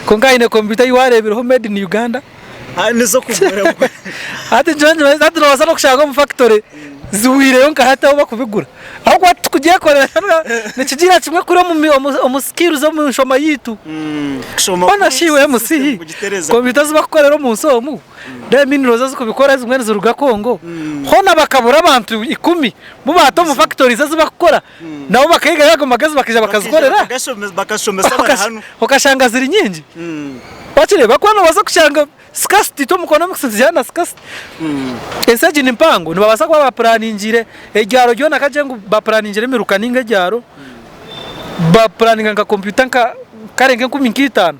kwonka haine kompyuta ei waareebireho made in Uganda? N'ez'okugura. Hati nyowe hati noobaasa n'okushanga omu fakitore. Zihwireyo nka hati ahu bakubigura. Ahabw'okuba titukugyekorera nikigira kimwe kuri omu skills omu nshoma yaitu. Hoona shi iwe MC, kompyuta ezi bakukorera omu nsi omu, then minerals ezikubikora ezimwe niziruga Congo, hoona bakabura abantu ikumi bu baata omu factories ezi bakukora, nabo bakeegayo ago magezi bakaija bakazikorera, okashanga ziri nyingi. Wakireeba? Ahabw'okuba noobaasa kushanga Scarcity itwe omu economics nitugira na scarcity. Ensi egi ni mpango nibabaasa kuba bapuraningiire ebyaro byona kagire ngu bapuraningiire emiruka ninga ebyaro bapuraninga nka kompyuta nka kare nk'enkumi nk'itaano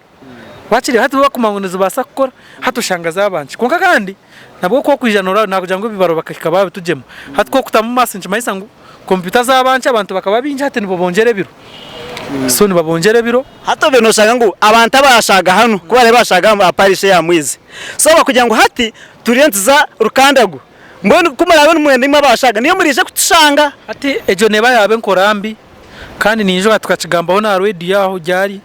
wakireeba hati bo bakumanya ngu nizibaasa kukora hati oshanga zaaba nkye. Kwonka kandi nabwo ku orikwija noreeba nakugira ngu ebibaro bakahika babitugyema hati ku orikutamu maths nikimanyisa ngu kompyuta zaaba nkye abantu bakaba baingi hati nibabongyera ebiro so nibabongyera ebiro. Hati obwe noshanga ngu abantu abashaaga hanu ku barabe bashaaga aha parish eya Mwizi so bakugira ngu hati turiyo nituza Rukandagu mbwenu ku murabe nimwenda imwe abashaaga niyo muraije kutushanga. Hati egyo neeba yaaba enkora mbi kandi ninjuba tukakigambaho n'aha rediyo aho ryari,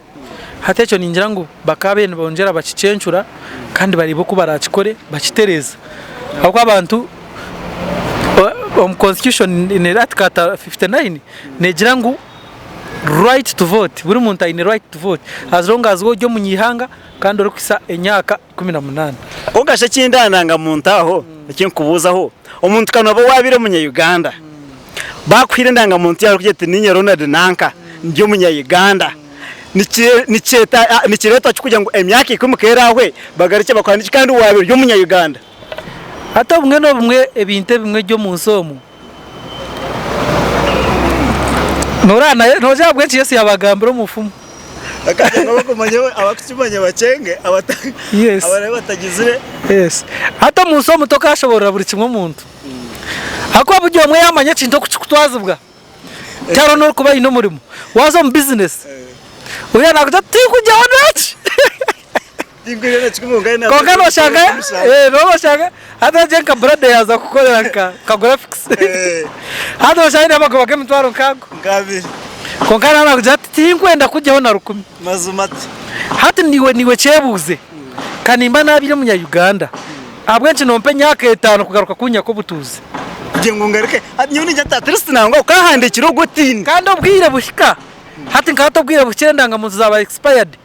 hati ekyo ningira ngu bakaabaire nibongyera bakicencura kandi bareebe oku barakikore bakitereeze ahabw'okuba abantu omu constitution article 59 negira ngu Right to vote, buri muntu aine right to vote as long as ori omunyaihanga kandi orikuhitsya emyaka 18. Kwonka shi ekindananga muntu aho eki nkubuuzaho, omuntu ka nooba waabaire omunya Uganda, baakuhaire endangamuntu yaawe erikugira eti niinye Ronald nanka ndi omunya Uganda, nikireetwa ki kugira ngu emyaka ikumi ku eraahwe bagarukye bakuhandiikye kandi waabaire ori omunya Uganda? Hati obumwe n'obumwe ebintu ebimwe eby'omu nsi omu, Noreeba naye nogira ahabw'enki Yesu yabagambira omu nfumu. Akagira ngu abakumanya abakukimanya bakyenge abata Yes. abarabe batagizire. Yes. Hati omu nsi omu tokashoborora buri kimwe omuntu. Ahakuba buri omwe yamanya ekintu oku kikutwazibwa. Tihariho n'orikuba aine omurimo. Waaza omu bizinesi, oriya naakugira ati tinkugyaho n'eki. Kwonka noshanga nooba oshanga hati ogye nka brother yaaza kukukorera nka graphics hati noshanga aine amagoba g'emitwaro nk'ago kwonka naaba naakugira ati tinkwenda kugyaho na rukumi. Hati niiwe niiwe kyebuuze ka nimba naabaire omunya Uganda ahabw'enki nompa emyaka etaano kugaruka kunyaka obutuuzi? Kandi obwire buhika hati nka hati obwire buhikire endangamuntu zaaba expired.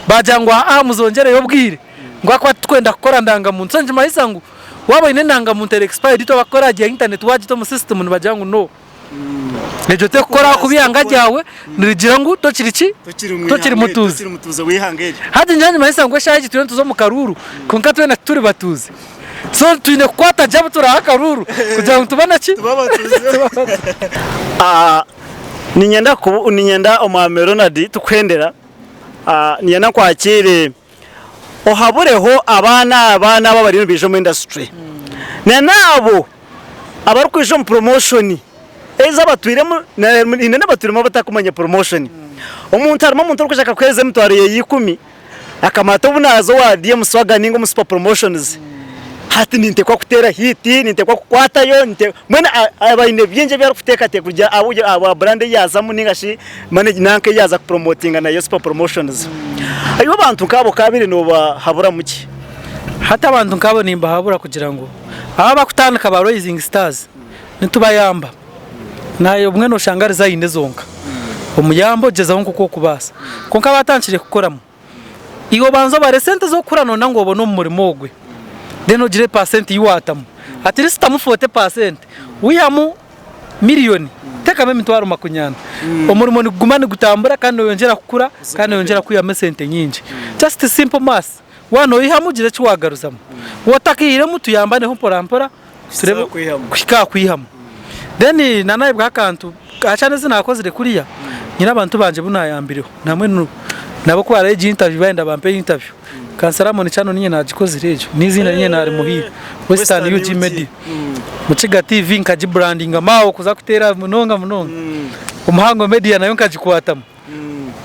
Baagira ngu aa muzongyereyo obwire ngu ahakuba titukwenda kukora ndangamuntu. So nikimanyisa ngu waaba oine endangamuntu eri expired itwe abakukora aha internet waagita omu system nibagira ngu no. Egyo terikukora ahakuba eihanga ryawe nirigira ngu tokiri ki? Tokiri mutuuzi. Hati nyowe nikimanyisa ngu eshaaha egi turiyo nituza omu karuuru kwonka twena tituri batuuzi. So twine kukwata gye abu turaahe akaruuru kugira ngu tube ki? Tube abatuuzi. Niinyenda kubu niinyenda Omwami Ronald tukuhendera, niinyenda nkwakiire ohabureho abaana abaana abo abariyo nibaija omu industry na n'abo abarikwija omu promotion ezi abatwiremu haine n'abatwiremu abatakumanya promotion. Omuntu harimu omuntu orikwija akakuheereza emitwaro ye ikumi Akamara ati obu naaza owa DM Swagger ninga omu Super Promotions, hati ninteekwa kuteera hiiti, ninteekwa kukwatayo, mbwenu aba aine bingi ebi arikuteekateeka kugira ahabwa brand ei yaazamu ninga shi manage nanka ei yaaza kupromotinga nayo Super Promotions. Iwe abantu nk'abo okaabaire noobahaburamu ki? Hati abantu nk'abo nimbahabura kugira ngu aba abakutandika ba Rising Stars nitubayamba. Naye obumwe noshanga ari zaine zonka. Omuyambe ogyezaho nk'oku orikubaasa. Kwonka abatandikire kukoramu, iwe obanze obare esente z'okukura noyenda ngu obone omu murimo ogwe, then ogire pasenti ei waatamu. At least tamu fote pasenti, wihamu miriyoni, teekamu emitwaro makunyana. Omurimo niguguma nigutambura kandi noyongyera kukura kandi noyongyera kwihamu esente nyingi. Just simple maths. Waaba noyihamu gira eki waagaruzamu. Waaba otakihiremu tuyambaneho mpora mpora. Turebe kuhika aha kwihamu. Then nanayebwaho akantu aha channel ezi nakozire kuriya nyine abantu bangye abu nayambireho nambwenu nabo ku baraabe egi interview bayenda bampe interview. Kansalamoni channel niinye nagikozire egyo n'eiziina niinye narimuhaire Western UG Media. Mukiga TV nkagibrandingamu aho kuza kuteera munonga munonga. Omuhango Media nayo nkagikwatamu.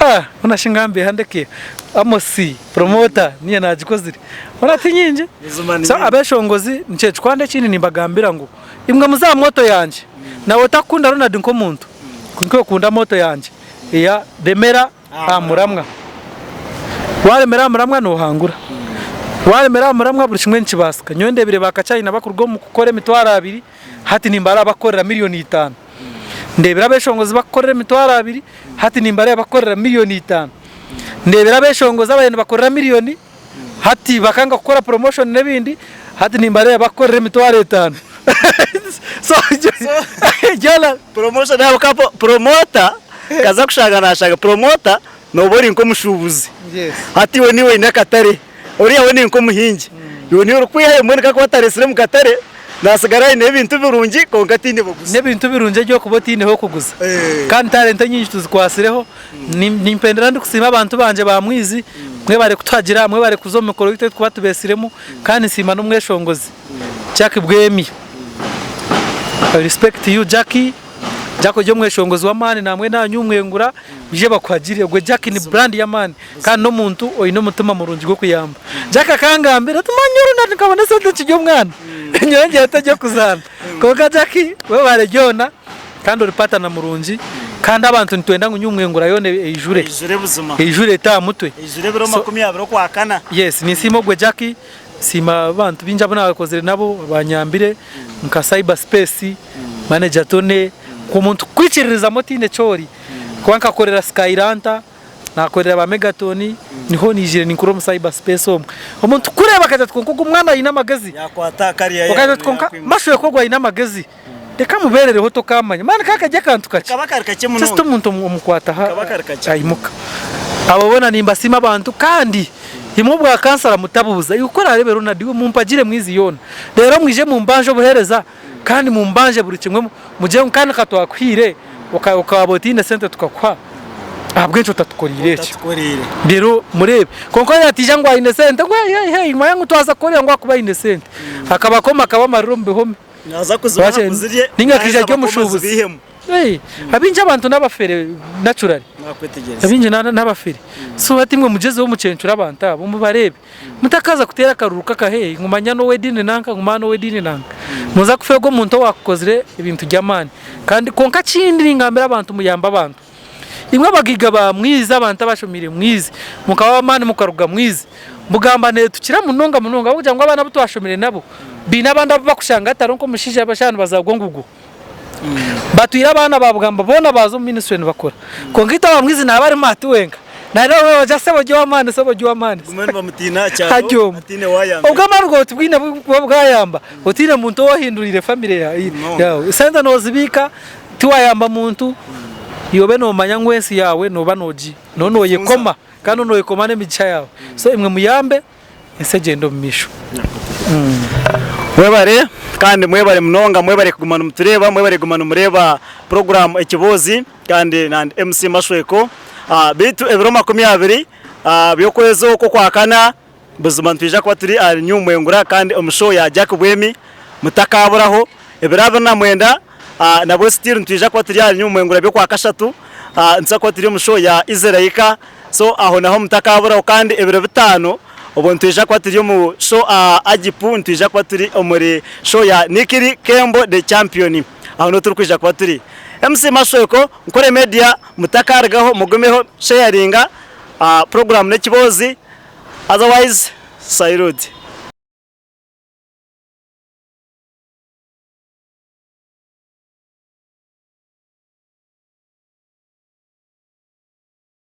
Ah, hoona shi ngambe handeke Amos promoter niye nagikozire. Hoona ti nyingi. So abeshongozi nikyo ekyo kandi ekindi nimbagambira ngu imwe muze aha moto yangye. Nawe otakukunda Ronald nk'omuntu kwonka iwe kunda moto yangye eya remera aha muramwa. Waremera aha muramwa nohangura. Waremera aha muramwa buri kimwe nikibaasika. Nyowe ndebire ba Kachaina bakuruga omu kukora emitwaro abiri. Hati nimbareeba bakukorera miriyoni itano. Ndeebire abeshongozi bakukorera emitwaro abiri, hati nimbareeba bakukorera miriyoni itano. Ndeebire abeshongozi ababaire nibakorera miriyoni, hati bakanga kukora promotion n'ebindi, hati nimbareeba bakukorera emitwaro etano. So, jana. Promotion ahabw'okuba promoter kaza kushanga nashanga promoter nooba ori nk'omushuubuzi. Hati iwe niiwe oine akatare, oriya we ni nk'omuhingi. Iwe niiwe orikwihayo mbwenu ku arikuba atareetsire omu katare, naasigara aine ebintu birungi kwonka ataine baguzi. N'ebintu birungi eby'okuba otaine h'okuguza. Kandi talenta enyingi tuzikwatsireho. Nimpendera ndikusiima abantu bangye ba Mwizi, mwebare kutuhagira, mwebare kuza omu mikoro yaitu ei turikuba tubeetsiremu, kandi nsiima n'omweshongozi Jack Bwemi. I respect you Jack. Jack ori omweshongozi w'amaani namwe nanyu mwengura baije bakuhagire ogwe Jack ni brand y'amaani kandi n'omuntu oine omutima murungi gw'okuyamba. Jack akangambira ati manya oru nkabona esente nkirya omwana nyowe ngira nti eby'okuzaana kwonka Jack webare byona kandi ori partner murungi kandi abantu nitwenda ngu nyowe mwengura yoona eijure Eijure buzima. eijure ete aha mutwe. Eijure ebiro So 20 Okwakana. yes ninsiima ogwe Jack Nsiima abantu baingi abu naakozire nabo abanyambire nka Cyber Space, Manager Tony, omuntu kukwikiririzamu otaine eki ori. Kuba nkakorera Skylanta, naakorera ba Megaton, niho niijire ninkura omu Cyber Space omwo. Omuntu kukureeba akagira ati kwonka ogu omwana aine amagezi, Yaakwata aha kariya okagira oti kwonka Mashweka ogu aine amagezi, reka mubeerereho tokaamanya. Mani ka kari akantu kakye. Kaba kari kakye Just munonga. omuntu omukwata aha Kaba kari kakye. aimuka. Abo boona nimbasiima abantu kandi imwe obwa kansara mutabuuza iwe ku orareebe Ronald iwe mumpagire mwizi yoona. Reero mwije mumbanje obuheereza kandi mumbanje buri kimwe mugire ngu kandi ka twakuhaire okaba otaine sente tukakuha ahabw'enki otatukoreire eki. Otatukoreire. Reero mureebe. Kwonka yaaba ataija ngu aine sente ngu hey hey hey manya ngu twaza kukorera ngu ahakuba aine sente. Akabakoma akabamarira omu bihome. Naaza kuzibaha kuzirye, Ninga akaija naaheza ari bakoma omushuubuzi. azibaihemu. Hey, abaingi abantu n'abafere naturally. Nakwetegyereza. Abaingi n'abafere. So hati imwe mugyezeho mucencure abantu abo mubareebe. Mutakaza kuteera akaruru kakaheehi ngu manya n'ow'ediini nanka ngu manya n'ow'ediini nanka. Noza kufeerwa omuntu owaakukozire ebintu by'amaani. Kandi kwonka ekindi ningambira abantu muyambe abantu. Imwe abagaiga ba mwizi, abantu abashomeire mwizi, mukaba ab'amaani mukaruga mwizi, mugamba netukira munonga munonga ahabw'okugira ngu abaana abu twashomire nabo baine abandi abu bakushanga hatariho nk'omushaija abashaaha nibazaarwa ngugu. Batwire abaana ba bugamba boona baaza omu ministry nibakora. Kwonka itwe aba mwizi naaba ari maati wenka. Nareeba sebo ori ow'amaani, sebo ori ow'amaani. Gume nibamutiina aha kyaro Harya omwe. hataine waayambire. Obwo amaani gawe tibwine buba bwayamba otaine muntu ou ohinduriire family yaawe. Sente nozibiika Tiwayamba muntu, iwe obe nomanya ngu ensi yaawe noba nogi no noyekoma kandi noyekoma n'emigisha yaawe. So imwe muyambe ensi egyende omu maisho. Mwebare kandi mwebare munonga mwebare kuguma nimutureeba mwebare kuguma nimureeba puroguraamu Ekiboozi kandi na ndi MC Mashweko. Beitu ebiro 20 by'okwezi oku okwakana Buzima nitwija kuba turi ahari New Mwengura kandi omu show ya Jack Bwemi mutakaaburaho. Ebiro 29 nabwo still nitwija kuba turi ahari New Mwengura by'okwakashatu nituza kuba turi omu show ya Israel so aho naho mutakaaburaho kandi ebiro bitaano obwo nitwija kuba turi omu show Agipu nitwija kuba turi omuri show ya Nikiri Kembo the Champion aho niho turikwija kuba turi. MC Mashweko, Nkore Media mutakarugaho mugumeho sharinga program n'ekiboozi. Otherwise, salute.